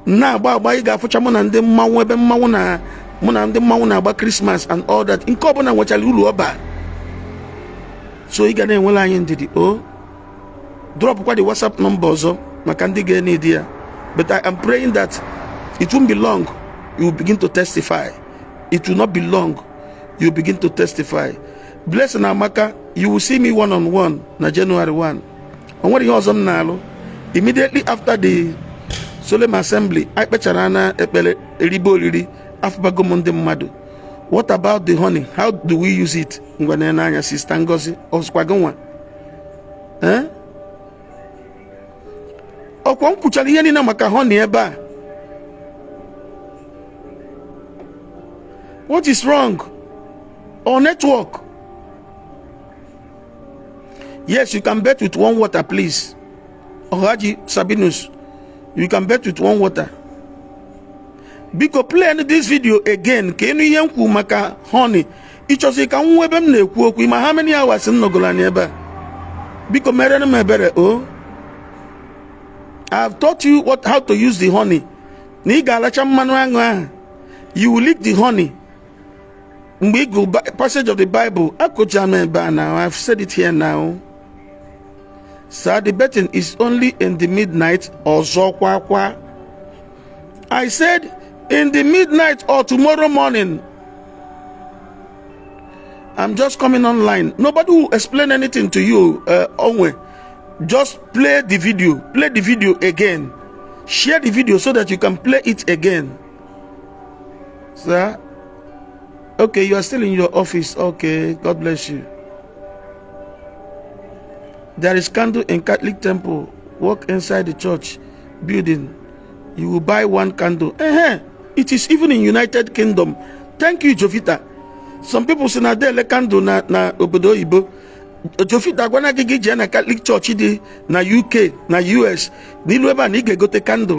Speaker 1: na-agba agba. Ị ga-afụcha mụ na ndị mmanwụ ebe mmanwụ na mụ na ndị mmanwụ na-agba Christmas and all that. Nke ọbụla nwechara uru ọba, so ị ga na-enwere anyị ndidi. O dropkwa the WhatsApp number ọzọ maka ndị ga-enid ya. But I am praying that it won't be long, you will begin to testify. It will not be long, you will begin to testify. Blessing Amaka, you will see me one on one na January 1. O nwere ihe ọzọ m na-alụ immediately after the Solemn Assembly. Anyị kpechara na ekpere eribe oriri, afụbago m ndị mmadụ. "What about the honey? How do we use it?" Ngwa, n'anya, Sister Ngozi ọzụkwa gị nwa. Eh? Ọkwa m kwuchara ihe niile maka honey ebe a. What is wrong or network? Yes, you can bet with one water, please. Ohaji Sabinus, you can bet with one water. Biko, play this video again ka ịnụ ihe m kwu maka honey. Ịchọzi ka m nwee ebe m na-ekwu okwu ma how many hours m nọgoro anyị ebe a? Biko, mere m ebere o. I have taught you how to use the honey. Na ị ga-alacha mmanụ aṅụ ahụ, you will lick the honey. Mgbe ị gụ passage of the Bible akụcha m ebe a now. I've said it here now. Sir, the betting is only in the midnight. Ọzọ kwa kwa, I said in the midnight or tomorrow morning. I'm just coming online. Nobody will explain anything to you. Onwe, just play the video. Play the video again. Share the video so that you can play it again. Sir, okay, you are still in your office. Okay, God bless you. There is candle in Catholic temple. Walk inside the church building, you will buy one candle. It is even in United Kingdom. Thank you, Jovita. Some people si na adele candle na obodo oyibo. Jovito agwana gị, gị jee na Catholic Church dị na UK, na US, n'ilu ebe a na ị ga-egote candle.